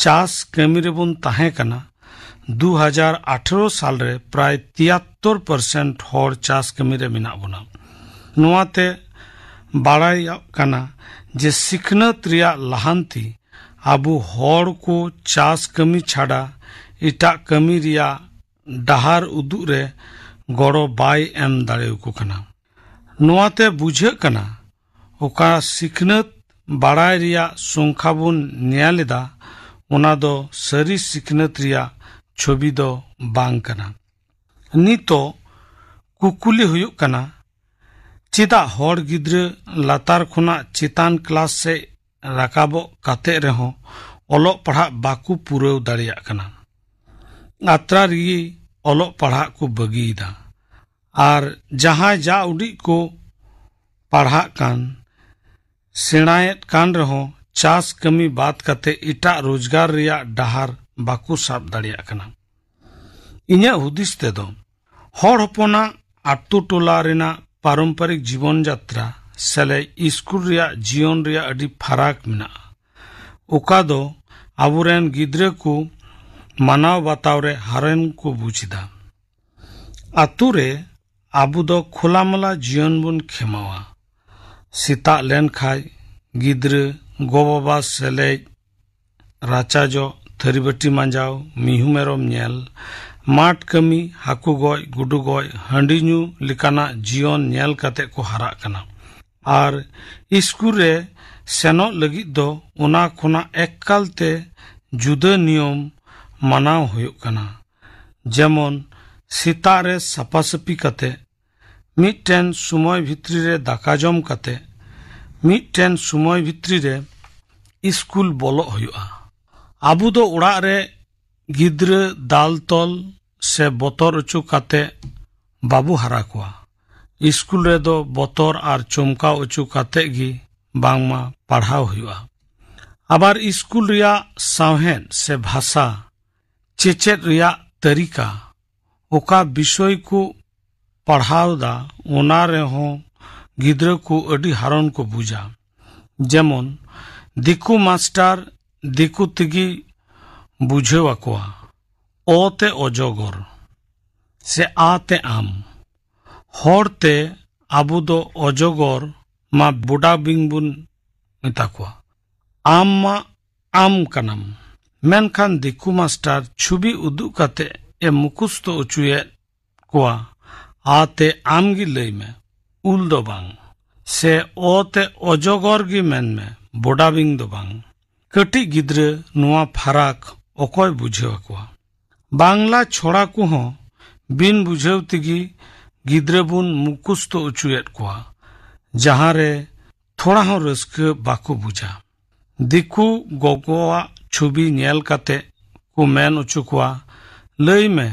ᱪᱟᱥ ᱠᱟᱹᱢᱤ ᱨᱮᱵᱚᱱ ᱛᱟᱦᱮᱸ ᱠᱟᱱᱟ, ᱫᱩ ᱦᱟᱡᱟᱨ ᱟᱴᱷᱮᱨᱚ ᱥᱟᱞ ᱨᱮ ᱯᱨᱟᱭ ᱛᱤᱭᱟᱛᱛᱳᱨ ᱯᱟᱨᱥᱮᱱᱴ ᱦᱚᱲ ᱪᱟᱥ ᱠᱟᱹᱢᱤ ᱨᱮ ᱢᱮᱱᱟᱜ ᱵᱚᱱᱟ᱾ ᱱᱚᱣᱟ ᱛᱮ ᱵᱟᱲᱟᱭᱚᱜ ᱠᱟᱱᱟ ᱡᱮ ᱥᱤᱠᱷᱱᱟᱹᱛ ᱨᱮᱭᱟᱜ ᱞᱟᱦᱟᱱᱛᱤ ᱟᱵᱚ ᱦᱚᱲ ᱠᱚ ᱪᱟᱥ ᱠᱟᱹᱢᱤ ᱪᱷᱟᱰᱟ ᱮᱴᱟᱜ ᱠᱟᱹᱢᱤ ᱨᱮᱭᱟᱜ ᱰᱟᱦᱟᱨ ᱩᱫᱩᱜ ᱨᱮ ᱜᱚᱲᱚ ᱵᱟᱭ ᱮᱢ ᱫᱟᱲᱮᱭᱟᱠᱚ ᱠᱟᱱᱟ᱾ ᱱᱚᱣᱟ ᱛᱮ ᱵᱩᱡᱷᱟᱹᱜ ᱠᱟᱱᱟ, ᱚᱠᱟ ᱥᱤᱠᱷᱱᱟᱹᱛ ᱵᱟᱲᱟᱭ ᱨᱮᱭᱟᱜ ᱥᱚᱝᱠᱷᱟ ᱵᱚᱱ ᱧᱮᱞ ᱮᱫᱟ, ᱚᱱᱟ ᱫᱚ ᱥᱟᱹᱨᱤ ᱥᱤᱠᱷᱱᱟᱹᱛ ᱨᱮᱭᱟᱜ ᱪᱷᱚᱵᱤ ᱫᱚ ᱵᱟᱝ ᱠᱟᱱᱟ᱾ ᱱᱤᱛᱚᱜ ᱠᱩᱠᱞᱤ ᱦᱩᱭᱩᱜ ᱠᱟᱱᱟ, ᱪᱮᱫᱟᱜ ᱦᱚᱲ ᱜᱤᱫᱽᱨᱟᱹ ᱞᱟᱛᱟᱨ ᱠᱷᱚᱱᱟᱜ ᱪᱮᱛᱟᱱ ᱠᱞᱟᱥ ᱥᱮᱫ ᱨᱟᱠᱟᱵᱚᱜ ᱠᱟᱛᱮ ᱨᱮᱦᱚᱸ ᱚᱞᱚᱜ ᱯᱟᱲᱦᱟᱜ ᱵᱟᱠᱚ ᱯᱩᱨᱟᱹᱣ ᱫᱟᱲᱮᱭᱟᱜ ᱠᱟᱱᱟ? ᱟᱛᱨᱟ ᱨᱮᱜᱮ ᱚᱞᱚᱜ ᱯᱟᱲᱦᱟᱜ ᱠᱚ ᱵᱟᱹᱜᱤᱭᱮᱫᱟ᱾ ᱟᱨ ᱡᱟᱦᱟᱸᱭ ᱡᱟ ᱩᱰᱤᱡ ᱠᱚ ᱯᱟᱲᱦᱟᱜ ᱠᱟᱱ, ᱥᱮᱬᱟᱭᱮᱫ ᱠᱟᱱ ᱨᱮᱦᱚᱸ, ᱪᱟᱥ ᱠᱟᱹᱢᱤ ᱵᱟᱫ ᱠᱟᱛᱮ ᱮᱴᱟᱜ ᱨᱳᱡᱽᱜᱟᱨ ᱨᱮᱭᱟᱜ ᱰᱟᱦᱟᱨ ᱵᱟᱠᱚ ᱥᱟᱵ ᱫᱟᱲᱮᱭᱟᱜ ᱠᱟᱱᱟ᱾ ᱤᱧᱟᱹᱜ ᱦᱩᱫᱤᱥ ᱛᱮᱫᱚ, ᱦᱚᱲ ᱦᱚᱯᱚᱱᱟᱜ ᱟᱛᱳ ᱴᱚᱞᱟ ᱨᱮᱱᱟᱜ ᱯᱟᱨᱚᱢᱯᱚᱨᱤᱠ ᱡᱤᱵᱚᱱ ᱡᱟᱛᱨᱟ ᱥᱮᱞᱮᱫ ᱥᱠᱩᱞ ᱨᱮᱭᱟᱜ ᱡᱤᱭᱚᱱ ᱨᱮᱭᱟᱜ ᱟᱹᱰᱤ ᱯᱷᱟᱨᱟᱠ ᱢᱮᱱᱟᱜᱼᱟ, ᱚᱠᱟ ᱫᱚ ᱟᱵᱚᱨᱮᱱ ᱜᱤᱫᱽᱨᱟᱹ ᱠᱚ ᱢᱟᱱᱟᱣ ᱵᱟᱛᱟᱣ ᱨᱮ ᱦᱟᱨᱚᱱ ᱠᱚ ᱵᱩᱡᱽ ᱮᱫᱟ᱾ ᱟᱛᱳ ᱨᱮ ᱟᱵᱚ ᱫᱚ ᱠᱷᱳᱞᱟᱢᱮᱞᱟ ᱡᱤᱭᱚᱱ ᱵᱚᱱ ᱠᱷᱮᱢᱟᱣᱟ᱾ ᱥᱮᱛᱟᱜ ᱞᱮᱱ ᱠᱷᱟᱡ ᱜᱤᱫᱽᱨᱟᱹ, ᱜᱚ-ᱵᱟᱵᱟ ᱥᱮᱞᱮᱫ, ᱨᱟᱪᱟ ᱡᱚᱜ, ᱛᱷᱟᱹᱨᱤ ᱵᱟᱹᱴᱤ ᱢᱟᱸᱡᱟᱣ, ᱢᱤᱦᱩ ᱢᱮᱨᱚᱢ ᱧᱮᱞ, ᱢᱟᱴ ᱠᱟᱹᱢᱤ, ᱦᱟᱹᱠᱩ ᱜᱚᱡ, ᱜᱩᱰᱩ ᱜᱚᱡ, ᱦᱟᱺᱰᱤ ᱧᱩ ᱞᱮᱠᱟᱱᱟᱜ ᱡᱤᱭᱚᱱ ᱧᱮᱞ ᱠᱟᱛᱮ ᱠᱚ ᱦᱟᱨᱟᱜ ᱠᱟᱱᱟ᱾ ᱟᱨ ᱥᱠᱩᱞ ᱨᱮ ᱥᱮᱱᱚᱜ ᱞᱟᱹᱜᱤᱫ ᱫᱚ ᱚᱱᱟ ᱠᱷᱚᱱᱟᱜ ᱮᱠᱟᱞ ᱛᱮ ᱡᱩᱫᱟᱹ ᱱᱤᱭᱚᱢ ᱢᱟᱱᱟᱣ ᱦᱩᱭᱩᱜ ᱠᱟᱱᱟ᱾ ᱡᱮᱢᱚᱱ, ᱥᱮᱛᱟᱜ ᱨᱮ ᱥᱟᱯᱟ ᱥᱟᱹᱯᱤ ᱠᱟᱛᱮ, ᱢᱤᱫᱴᱮᱱ ᱥᱚᱢᱚᱭ ᱵᱷᱤᱛᱨᱤ ᱨᱮ ᱫᱟᱠᱟ ᱡᱚᱢ ᱠᱟᱛᱮ, ᱢᱤᱫᱴᱮᱱ ᱥᱚᱢᱚᱭ ᱵᱷᱤᱛᱨᱤ ᱨᱮ ᱥᱠᱩᱞ ᱵᱚᱞᱚᱜ ᱦᱩᱭᱩᱜᱼᱟ᱾ ᱟᱵᱚ ᱫᱚ ᱚᱲᱟᱜ ᱨᱮ ᱜᱤᱫᱽᱨᱟᱹ ᱫᱟᱞ ᱛᱚᱞ ᱥᱮ ᱵᱚᱛᱚᱨ ᱦᱚᱪᱚ ᱠᱟᱛᱮ ᱵᱟᱵᱚ ᱦᱟᱨᱟ ᱠᱚᱣᱟ᱾ ᱥᱠᱩᱞ ᱨᱮᱫᱚ ᱵᱚᱛᱚᱨ ᱟᱨ ᱪᱚᱢᱠᱟᱣ ᱦᱚᱪᱚ ᱠᱟᱛᱮ ᱜᱮ ᱵᱟᱝᱢᱟ ᱯᱟᱲᱦᱟᱣ ᱦᱩᱭᱩᱜᱼᱟ᱾ ᱟᱵᱟᱨ ᱥᱠᱩᱞ ᱨᱮᱭᱟᱜ ᱥᱟᱶᱦᱮᱫ ᱥᱮ ᱵᱷᱟᱥᱟ, ᱪᱮᱪᱮᱫ ᱨᱮᱭᱟᱜ ᱛᱟᱹᱨᱤᱠᱟ, ᱚᱠᱟ ᱵᱤᱥᱚᱭ ᱠᱚ ᱯᱟᱲᱦᱟᱣ ᱫᱟ, ᱚᱱᱟ ᱨᱮᱦᱚᱸ ᱜᱤᱫᱽᱨᱟᱹ ᱠᱚ ᱟᱹᱰᱤ ᱦᱟᱨᱚᱱ ᱠᱚ ᱵᱩᱡᱟ᱾ ᱡᱮᱢᱚᱱ, ᱫᱤᱠᱩ ᱢᱟᱥᱴᱟᱨ ᱫᱤᱠᱩ ᱛᱮᱜᱮ ᱵᱩᱡᱷᱟᱹᱣ ᱟᱠᱚᱣᱟ, ᱚ ᱛᱮ ᱚᱡᱚᱜᱚᱨ ᱥᱮ ᱟ ᱛᱮ ᱟᱢ᱾ ᱦᱚᱲ ᱛᱮ ᱟᱵᱚ ᱫᱚ ᱚᱡᱚᱜᱚᱨ ᱢᱟ ᱵᱚᱰᱟ ᱵᱤᱧ ᱵᱚᱱ ᱢᱮᱛᱟ ᱠᱚᱣᱟ, ᱟᱢ ᱢᱟ ᱟᱢ ᱠᱟᱱᱟᱢ᱾ ᱢᱮᱱᱠᱷᱟᱱ ᱫᱤᱠᱩ ᱢᱟᱥᱴᱟᱨ ᱪᱷᱚᱵᱤ ᱩᱫᱩᱜ ᱠᱟᱛᱮ ᱮ ᱢᱩᱠᱷᱚᱥᱛᱚ ᱦᱚᱪᱚᱭᱮᱫ ᱠᱚᱣᱟ, ᱟ ᱛᱮ ᱟᱢ ᱜᱮ ᱞᱟᱹᱭ ᱢᱮ, ᱩᱞ ᱫᱚ ᱵᱟᱝ, ᱥᱮ ᱚ ᱛᱮ ᱚᱡᱚᱜᱚᱨ ᱜᱮ ᱢᱮᱱ ᱢᱮ, ᱵᱚᱰᱟᱵᱤᱝ ᱫᱚ ᱵᱟᱝ᱾ ᱠᱟᱹᱴᱤᱡ ᱜᱤᱫᱽᱨᱟᱹ ᱱᱚᱣᱟ ᱯᱷᱟᱨᱟᱠ ᱚᱠᱚᱭ ᱵᱩᱡᱷᱟᱹᱣ ᱟᱠᱚᱣᱟ? ᱵᱟᱝᱞᱟ ᱪᱷᱚᱲᱟ ᱠᱚᱦᱚᱸ ᱵᱤᱱ ᱵᱩᱡᱷᱟᱹᱣ ᱛᱮᱜᱮ ᱜᱤᱫᱽᱨᱟᱹ ᱵᱚᱱ ᱢᱩᱠᱷᱚᱥᱛᱚ ᱚᱪᱚᱭᱮᱫ ᱠᱚᱣᱟ, ᱡᱟᱦᱟᱸ ᱨᱮ ᱛᱷᱚᱲᱟ ᱦᱚᱸ ᱨᱟᱹᱥᱠᱟᱹ ᱵᱟᱠᱚ ᱵᱩᱡᱟ᱾ ᱫᱤᱠᱩ ᱜᱚᱜᱚᱣᱟᱜ ᱪᱷᱚᱵᱤ ᱧᱮᱞ ᱠᱟᱛᱮ ᱠᱚ ᱢᱮᱱ ᱚᱪᱚ ᱠᱚᱣᱟ, "ᱞᱟᱹᱭ ᱢᱮ,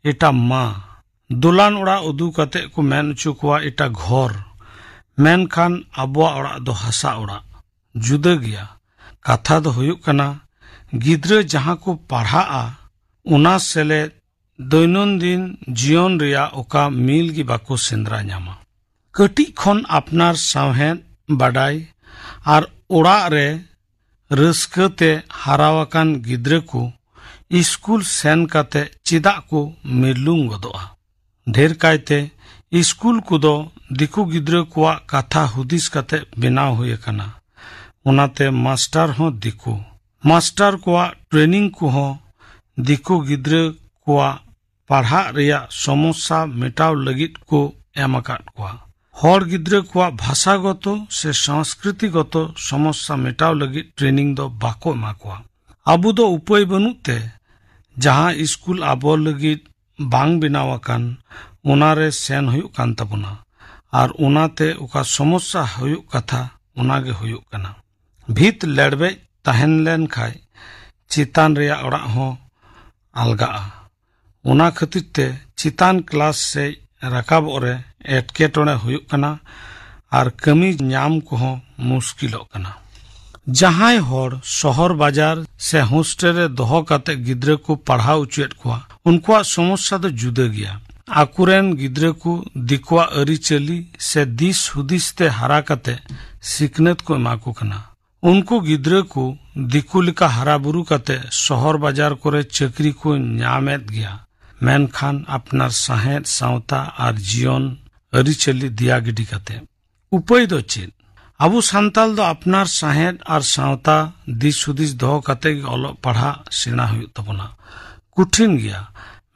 ᱮᱴᱟ ᱢᱟ?" ᱫᱚᱞᱟᱱ ᱚᱲᱟᱜ ᱩᱫᱩᱜ ᱠᱟᱛᱮ ᱠᱚ ᱢᱮᱱ ᱚᱪᱚ ᱠᱚᱣᱟ, "ᱮᱴᱟ ᱜᱷᱚᱨ?" ᱢᱮᱱᱠᱷᱟᱱ ᱟᱵᱚᱣᱟᱜ ᱚᱲᱟᱜ ᱫᱚ ᱦᱟᱥᱟ ᱚᱲᱟᱜ᱾ ᱡᱩᱫᱟᱹ ᱜᱮᱭᱟ᱾ ᱠᱟᱛᱷᱟ ᱫᱚ ᱦᱩᱭᱩᱜ ᱠᱟᱱᱟ, ᱜᱤᱫᱽᱨᱟᱹ ᱡᱟᱦᱟᱸ ᱠᱚ ᱯᱟᱲᱦᱟᱜᱼᱟ, ᱚᱱᱟ ᱥᱮᱞᱮᱫ ᱫᱚᱭᱱᱚᱱᱫᱤᱱ ᱡᱤᱭᱚᱱ ᱨᱮᱭᱟᱜ ᱚᱠᱟ ᱢᱤᱞ ᱜᱮ ᱵᱟᱠᱚ ᱥᱮᱸᱫᱽᱨᱟ ᱧᱟᱢᱟ᱾ ᱠᱟᱹᱴᱤᱡ ᱠᱷᱚᱱ ᱟᱯᱱᱟᱨ ᱥᱟᱶᱦᱮᱫ ᱵᱟᱰᱟᱭ ᱟᱨ ᱚᱲᱟᱜ ᱨᱮ ᱨᱟᱹᱥᱠᱟᱹ ᱛᱮ ᱦᱟᱨᱟᱣᱟᱠᱟᱱ ᱜᱤᱫᱽᱨᱟᱹ ᱠᱚ ᱤᱥᱠᱩᱞ ᱥᱮᱱ ᱠᱟᱛᱮ ᱪᱮᱫᱟᱜ ᱠᱚ ᱢᱤᱨᱞᱩᱝ ᱜᱚᱫᱚᱜᱼᱟ? ᱰᱷᱮᱨ ᱠᱟᱭᱛᱮ ᱤᱥᱠᱩᱞ ᱠᱚᱫᱚ ᱫᱤᱠᱩ ᱜᱤᱫᱽᱨᱟᱹ ᱠᱚᱣᱟᱜ ᱠᱟᱛᱷᱟ ᱦᱩᱫᱤᱥ ᱠᱟᱛᱮ ᱵᱮᱱᱟᱣ ᱦᱩᱭ ᱟᱠᱟᱱᱟ᱾ ᱚᱱᱟᱛᱮ ᱢᱟᱥᱴᱟᱨ ᱦᱚᱸ ᱫᱤᱠᱩ᱾ ᱢᱟᱥᱴᱟᱨ ᱠᱚᱣᱟᱜ ᱴᱨᱮᱱᱤᱝ ᱠᱚᱦᱚᱸ ᱫᱤᱠᱩ ᱜᱤᱫᱽᱨᱟᱹ ᱠᱚᱣᱟᱜ ᱯᱟᱲᱦᱟᱜ ᱨᱮᱭᱟᱜ ᱥᱚᱢᱚᱥᱥᱟ ᱢᱮᱴᱟᱣ ᱞᱟᱹᱜᱤᱫ ᱠᱚ ᱮᱢ ᱟᱠᱟᱫ ᱠᱚᱣᱟ᱾ ᱦᱚᱲ ᱜᱤᱫᱽᱨᱟᱹ ᱠᱚᱣᱟᱜ ᱵᱷᱟᱥᱟᱜᱚᱛᱚ ᱥᱮ ᱥᱚᱝᱥᱠᱨᱤᱛᱤᱜᱚᱛᱚ ᱥᱚᱢᱚᱥᱥᱟ ᱢᱮᱴᱟᱣ ᱞᱟᱹᱜᱤᱫ ᱴᱨᱮᱱᱤᱝ ᱫᱚ ᱵᱟᱠᱚ ᱮᱢᱟ ᱠᱚᱣᱟ᱾ ᱟᱵᱚ ᱫᱚ ᱩᱯᱟᱹᱭ ᱵᱟᱹᱱᱩᱜ ᱛᱮ ᱡᱟᱦᱟᱸ ᱤᱥᱠᱩᱞ ᱟᱵᱚ ᱞᱟᱹᱜᱤᱫ ᱵᱟᱝ ᱵᱮᱱᱟᱣ ᱟᱠᱟᱱ, ᱚᱱᱟ ᱨᱮ ᱥᱮᱱ ᱦᱩᱭᱩᱜ ᱠᱟᱱ ᱛᱟᱵᱚᱱᱟ᱾ ᱟᱨ ᱚᱱᱟᱛᱮ ᱚᱠᱟ ᱥᱚᱢᱚᱥᱥᱟ ᱦᱩᱭᱩᱜ ᱠᱟᱛᱷᱟ, ᱚᱱᱟ ᱜᱮ ᱦᱩᱭᱩᱜ ᱠᱟᱱᱟ᱾ ᱵᱷᱤᱛ ᱞᱮᱲᱵᱮᱡ ᱛᱟᱦᱮᱱ ᱞᱮᱱ ᱠᱷᱟᱡ ᱪᱮᱛᱟᱱ ᱨᱮᱭᱟᱜ ᱚᱲᱟᱜ ᱦᱚᱸ ᱟᱞᱜᱟᱜᱼᱟ᱾ ᱚᱱᱟ ᱠᱷᱟᱹᱛᱤᱨ ᱛᱮ ᱪᱮᱛᱟᱱ ᱠᱞᱟᱥ ᱥᱮᱡ ᱨᱟᱠᱟᱵᱚᱜ ᱨᱮ ᱮᱴᱠᱮᱴᱚᱬᱮ ᱦᱩᱭᱩᱜ ᱠᱟᱱᱟ ᱟᱨ ᱠᱟᱹᱢᱤ ᱧᱟᱢ ᱠᱚᱦᱚᱸ ᱢᱩᱥᱠᱤᱞᱚᱜ ᱠᱟᱱᱟ᱾ ᱡᱟᱦᱟᱸᱭ ᱦᱚᱲ ᱥᱚᱦᱚᱨ ᱵᱟᱡᱟᱨ ᱥᱮ ᱦᱳᱥᱴᱮᱞ ᱨᱮ ᱫᱚᱦᱚ ᱠᱟᱛᱮ ᱜᱤᱫᱽᱨᱟᱹ ᱠᱚ ᱯᱟᱲᱦᱟᱣ ᱚᱪᱚᱭᱮᱫ ᱠᱚᱣᱟ, ᱩᱱᱠᱩᱣᱟᱜ ᱥᱚᱢᱚᱥᱥᱟ ᱫᱚ ᱡᱩᱫᱟᱹ ᱜᱮᱭᱟ᱾ ᱟᱠᱚᱨᱮᱱ ᱜᱤᱫᱽᱨᱟᱹ ᱠᱚ ᱫᱤᱠᱩᱣᱟᱜ ᱟᱹᱨᱤᱪᱟᱹᱞᱤ ᱥᱮ ᱫᱤᱥ ᱦᱩᱫᱤᱥ ᱛᱮ ᱦᱟᱨᱟ ᱠᱟᱛᱮ ᱥᱤᱠᱷᱱᱟᱹᱛ ᱠᱚ ᱮᱢᱟ ᱠᱚ ᱠᱟᱱᱟ᱾ ᱩᱱᱠᱩ ᱜᱤᱫᱽᱨᱟᱹ ᱠᱚ ᱫᱤᱠᱩ ᱞᱮᱠᱟ ᱦᱟᱨᱟ ᱵᱩᱨᱩ ᱠᱟᱛᱮ ᱥᱚᱦᱚᱨ ᱵᱟᱡᱟᱨ ᱠᱚᱨᱮ ᱪᱟᱹᱠᱨᱤ ᱠᱚ ᱧᱟᱢᱮᱫ ᱜᱮᱭᱟ, ᱢᱮᱱᱠᱷᱟᱱ ᱟᱯᱱᱟᱨ ᱥᱟᱶᱦᱮᱫ, ᱥᱟᱶᱛᱟ ᱟᱨ ᱡᱤᱭᱚᱱ ᱟᱹᱨᱤᱪᱟᱹᱞᱤ ᱫᱮᱭᱟ ᱜᱤᱰᱤ ᱠᱟᱛᱮ᱾ ᱩᱯᱟᱹᱭ ᱫᱚ ᱪᱮᱫ? ᱟᱵᱚ ᱥᱟᱱᱛᱟᱞ ᱫᱚ ᱟᱯᱱᱟᱨ ᱥᱟᱶᱦᱮᱫ ᱟᱨ ᱥᱟᱶᱛᱟ ᱫᱤᱥ ᱦᱩᱫᱤᱥ ᱫᱚᱦᱚ ᱠᱟᱛᱮ ᱜᱮ ᱚᱞᱚᱜ ᱯᱟᱲᱦᱟᱜ ᱥᱮᱬᱟ ᱦᱩᱭᱩᱜ ᱛᱟᱵᱚᱱᱟ᱾ ᱠᱩᱴᱷᱤᱱ ᱜᱮᱭᱟ,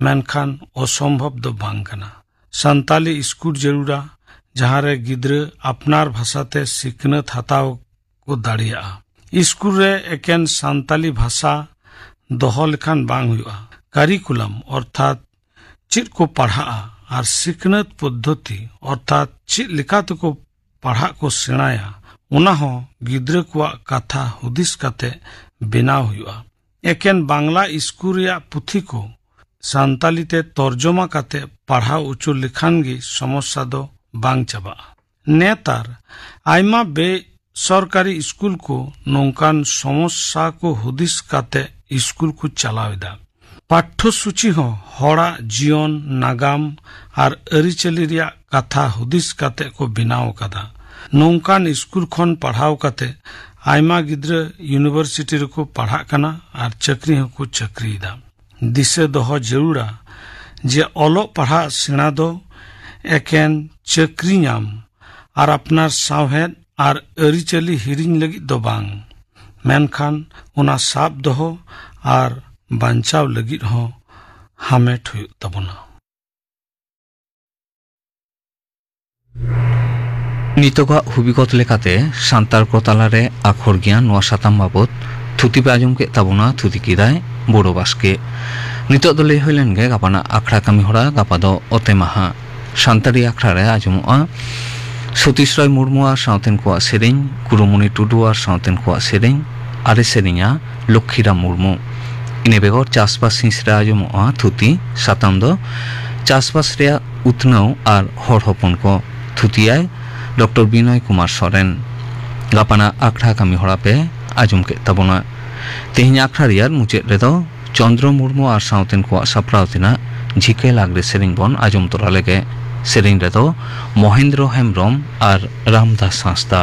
ᱢᱮᱱᱠᱷᱟᱱ ᱚᱥᱚᱢᱵᱷᱚᱵ ᱫᱚ ᱵᱟᱝ ᱠᱟᱱᱟ᱾ ᱥᱟᱱᱛᱟᱞᱤ ᱤᱥᱠᱩᱞ ᱡᱟᱹᱨᱩᱲᱟ, ᱡᱟᱦᱟᱸ ᱨᱮ ᱜᱤᱫᱽᱨᱟᱹ ᱟᱯᱱᱟᱨ ᱵᱷᱟᱥᱟᱛᱮ ᱥᱤᱠᱷᱱᱟᱹᱛ ᱦᱟᱛᱟᱣ ᱠᱚ ᱫᱟᱲᱮᱭᱟᱜᱼᱟ᱾ ᱥᱠᱩᱞ ᱨᱮ ᱮᱠᱮᱱ ᱥᱟᱱᱛᱟᱞᱤ ᱵᱷᱟᱥᱟ ᱫᱚᱦᱚ ᱞᱮᱠᱷᱟᱱ ᱵᱟᱝ ᱦᱩᱭᱩᱜᱼᱟ᱾ ᱠᱟᱨᱤᱠᱩᱞᱟᱢ ᱚᱨᱛᱷᱟᱛ ᱪᱮᱫ ᱠᱚ ᱯᱟᱲᱦᱟᱜᱼᱟ ᱟᱨ ᱥᱤᱠᱷᱱᱟᱹᱛ ᱯᱚᱫᱽᱫᱷᱚᱛᱤ ᱚᱨᱛᱷᱟᱛ ᱪᱮᱫ ᱞᱮᱠᱟ ᱛᱮᱠᱚ ᱯᱟᱲᱦᱟᱜ ᱠᱚ ᱥᱮᱬᱟᱭᱟ, ᱚᱱᱟ ᱦᱚᱸ ᱜᱤᱫᱽᱨᱟᱹ ᱠᱚᱣᱟᱜ ᱠᱟᱛᱷᱟ ᱦᱩᱫᱤᱥ ᱠᱟᱛᱮ ᱵᱮᱱᱟᱣ ᱦᱩᱭᱩᱜᱼᱟ᱾ ᱮᱠᱮᱱ ᱵᱟᱝᱞᱟ ᱥᱠᱩᱞ ᱨᱮᱭᱟᱜ ᱯᱩᱛᱷᱤ ᱠᱚ ᱥᱟᱱᱛᱟᱞᱤ ᱛᱮ ᱛᱚᱨᱡᱚᱢᱟ ᱠᱟᱛᱮ ᱯᱟᱲᱦᱟᱣ ᱚᱪᱚ ᱞᱮᱠᱷᱟᱱ ᱜᱮ ᱥᱚᱢᱚᱥᱥᱟ ᱫᱚ ᱵᱟᱝ ᱪᱟᱵᱟᱜᱼᱟ᱾ ᱱᱮᱛᱟᱨ ᱟᱭᱢᱟ ᱵᱮᱥᱚᱨᱠᱟᱨᱤ ᱥᱠᱩᱞ ᱠᱚ ᱱᱚᱝᱠᱟᱱ ᱥᱚᱢᱚᱥᱥᱟ ᱠᱚ ᱦᱩᱫᱤᱥ ᱠᱟᱛᱮ ᱥᱠᱩᱞ ᱠᱚ ᱪᱟᱞᱟᱣ ᱮᱫᱟ᱾ ᱯᱟᱴᱷᱚᱥᱩᱪᱤ ᱦᱚᱸ ᱦᱚᱲᱟᱜ ᱡᱤᱭᱚᱱ, ᱱᱟᱜᱟᱢ ᱟᱨ ᱟᱹᱨᱤᱪᱟᱹᱞᱤ ᱨᱮᱭᱟᱜ ᱠᱟᱛᱷᱟ ᱦᱩᱫᱤᱥ ᱠᱟᱛᱮ ᱠᱚ ᱵᱮᱱᱟᱣ ᱟᱠᱟᱫᱟ᱾ ᱱᱚᱝᱠᱟᱱ ᱥᱠᱩᱞ ᱠᱷᱚᱱ ᱯᱟᱲᱦᱟᱣ ᱠᱟᱛᱮ ᱟᱭᱢᱟ ᱜᱤᱫᱽᱨᱟᱹ ᱤᱭᱩᱱᱤᱵᱷᱟᱨᱥᱤᱴᱤ ᱨᱮᱠᱚ ᱯᱟᱲᱦᱟᱜ ᱠᱟᱱᱟ ᱟᱨ ᱪᱟᱹᱠᱨᱤ ᱦᱚᱸᱠᱚ ᱪᱟᱹᱠᱨᱤᱭᱮᱫᱟ᱾ ᱫᱤᱥᱟᱹ ᱫᱚᱦᱚ ᱡᱟᱹᱨᱩᱲᱟ ᱡᱮ ᱚᱞᱚᱜ ᱯᱟᱲᱦᱟᱜ ᱥᱮᱬᱟ ᱫᱚ ᱮᱠᱮᱱ ᱪᱟᱹᱠᱨᱤ ᱧᱟᱢ ᱟᱨ ᱟᱯᱱᱟᱨ ᱥᱟᱶᱦᱮᱫ ᱟᱨ ᱟᱹᱨᱤᱪᱟᱹᱞᱤ ᱦᱤᱲᱤᱧ ᱞᱟᱹᱜᱤᱫ ᱫᱚ ᱵᱟᱝ, ᱢᱮᱱᱠᱷᱟᱱ ᱚᱱᱟ ᱥᱟᱵ ᱫᱚᱦᱚ ᱟᱨ ᱵᱟᱧᱪᱟᱣ ᱞᱟᱹᱜᱤᱫ ᱦᱚᱸ ᱦᱟᱢᱮᱴ ᱦᱩᱭᱩᱜ ᱛᱟᱵᱚᱱᱟ᱾ ᱱᱤᱛᱚᱜᱟᱜ ᱦᱩᱵᱤᱜᱚᱛ ᱞᱮᱠᱟᱛᱮ ᱥᱟᱱᱛᱟᱲ ᱠᱚ ᱛᱟᱞᱟᱨᱮ ᱟᱠᱷᱚᱨ ᱜᱮᱭᱟᱱ ᱱᱚᱣᱟ ᱥᱟᱛᱟᱢ ᱵᱟᱵᱚᱛ ᱛᱷᱩᱛᱤ ᱯᱮ ᱟᱸᱡᱚᱢ ᱠᱮᱫ ᱛᱟᱵᱚᱱᱟ᱾ ᱛᱷᱩᱛᱤ ᱠᱮᱫᱟᱭ ᱵᱳᱨᱳ ᱵᱟᱥᱠᱮ᱾ ᱱᱤᱛᱚᱜ ᱫᱚ ᱞᱟᱹᱭ ᱦᱩᱭ ᱞᱮᱱ ᱜᱮ ᱜᱟᱯᱟᱱᱟᱜ ᱟᱠᱷᱲᱟ ᱠᱟᱹᱢᱤ ᱦᱚᱨᱟ᱾ ᱜᱟᱯᱟ ᱫᱚ ᱚᱛᱮ ᱢᱟᱦᱟ᱾ ᱥᱟᱱᱛᱟᱲᱤ ᱟᱠᱷᱲᱟ ᱨᱮ ᱟᱸᱡᱚᱢᱚᱜᱼᱟ ᱥᱚᱛᱤᱥ ᱨᱟᱭ ᱢᱩᱨᱢᱩ ᱟᱨ ᱥᱟᱶᱛᱮᱱ ᱠᱚᱣᱟᱜ ᱥᱮᱨᱮᱧ, ᱠᱩᱨᱩᱢᱩᱱᱤ ᱴᱩᱰᱩ ᱟᱨ ᱥᱟᱶᱛᱮᱱ ᱠᱚᱣᱟᱜ ᱥᱮᱨᱮᱧ, ᱟᱨᱮ ᱥᱮᱨᱮᱧᱟ ᱞᱚᱠᱠᱷᱤᱨᱟᱢ ᱢᱩᱨᱢᱩ᱾ ᱤᱱᱟᱹ ᱵᱮᱜᱚᱨ ᱪᱟᱥᱵᱟᱥ ᱦᱤᱸᱥ ᱨᱮ ᱟᱸᱡᱚᱢᱚᱜᱼᱟ ᱛᱷᱩᱛᱤ᱾ ᱥᱟᱛᱟᱢ ᱫᱚ ᱪᱟᱥᱵᱟᱥ ᱨᱮᱭᱟᱜ ᱩᱛᱱᱟᱹᱣ ᱟᱨ ᱦᱚᱲ ᱦᱚᱯᱚᱱ ᱠᱚ᱾ ᱛᱷᱩᱛᱤᱭᱟᱭ ᱰᱚᱠᱴᱚᱨ ᱵᱤᱱᱚᱭ ᱠᱩᱢᱟᱨ ᱥᱚᱨᱮᱱ᱾ ᱜᱟᱯᱟᱱᱟᱜ ᱟᱠᱷᱲᱟ ᱠᱟᱹᱢᱤ ᱦᱚᱨᱟ ᱯᱮ ᱟᱸᱡᱚᱢ ᱠᱮᱫ ᱛᱟᱵᱚᱱᱟ᱾ ᱛᱮᱦᱮᱧ ᱟᱠᱷᱲᱟ ᱨᱮᱭᱟᱜ ᱢᱩᱪᱟᱹᱫ ᱨᱮᱫᱚ ᱪᱚᱱᱫᱨᱚ ᱢᱩᱨᱢᱩ ᱟᱨ ᱥᱟᱶᱛᱮᱱ ᱠᱚᱣᱟᱜ ᱥᱟᱯᱲᱟᱣ ᱛᱮᱱᱟᱜ ᱡᱷᱤᱠᱟᱹ ᱞᱟᱜᱽᱲᱮ ᱥᱮᱨᱮᱧ ᱵᱚᱱ ᱟᱸᱡᱚᱢ ᱛᱚᱨᱟ ᱞᱮᱜᱮ᱾ ᱥᱮᱨᱮᱧ ᱨᱮᱫᱚ ᱢᱚᱦᱮᱱᱫᱨᱚ ᱦᱮᱢᱵᱽᱨᱚᱢ ᱟᱨ ᱨᱟᱢᱫᱟᱥ ᱦᱟᱸᱥᱫᱟ᱾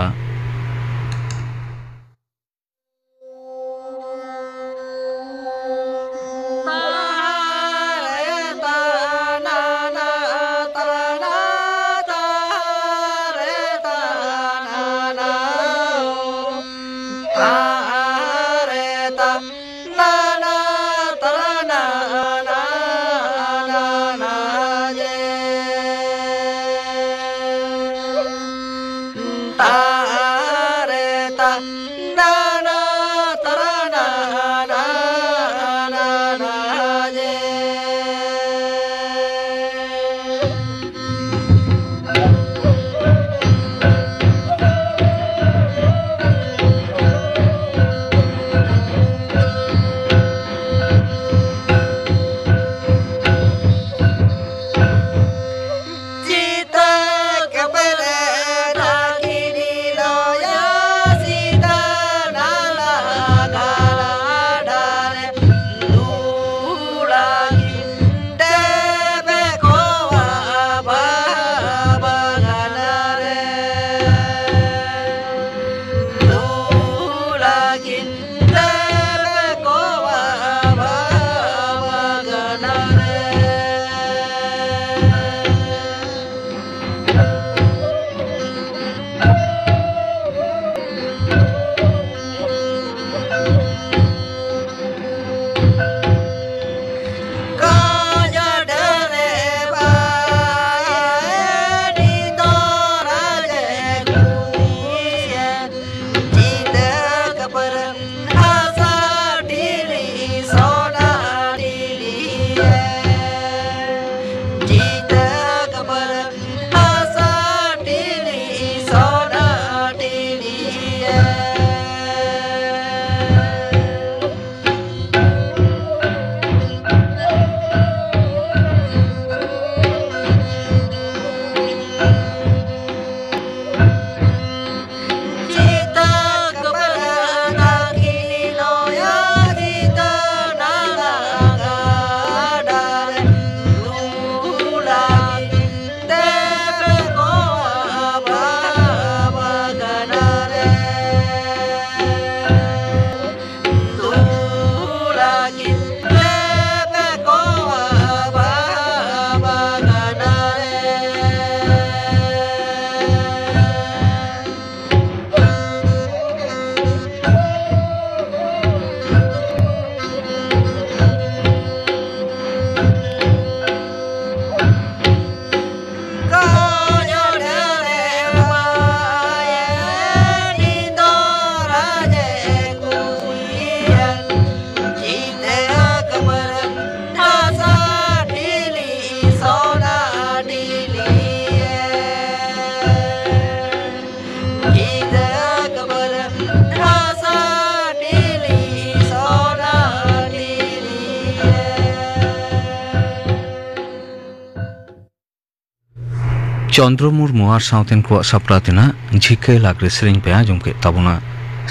ᱪᱚᱱᱫᱨᱚ ᱢᱩᱨᱢᱩ ᱟᱨ ᱥᱟᱶᱛᱮᱱ ᱠᱚᱣᱟᱜ ᱥᱟᱯᱲᱟᱣ ᱛᱮᱱᱟᱜ ᱡᱷᱤᱠᱟᱹ ᱞᱟᱜᱽᱲᱮ ᱥᱮᱨᱮᱧ ᱯᱮ ᱟᱸᱡᱚᱢ ᱠᱮᱫ ᱛᱟᱵᱚᱱᱟ᱾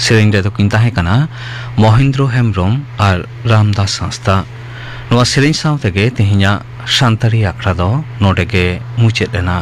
ᱥᱮᱨᱮᱧ ᱨᱮᱫᱚ ᱠᱤᱱ ᱛᱟᱦᱮᱸ ᱠᱟᱱᱟ ᱢᱚᱦᱮᱱᱫᱨᱚ ᱦᱮᱢᱵᱽᱨᱚᱢ ᱟᱨ ᱨᱟᱢᱫᱟᱥ ᱦᱟᱸᱥᱫᱟ᱾ ᱱᱚᱣᱟ ᱥᱮᱨᱮᱧ ᱥᱟᱶ ᱛᱮᱜᱮ ᱛᱮᱦᱮᱧᱟᱜ ᱥᱟᱱᱛᱟᱲᱤ ᱟᱠᱷᱲᱟ ᱫᱚ ᱱᱚᱰᱮ ᱜᱮ ᱢᱩᱪᱟᱹᱫ ᱮᱱᱟ᱾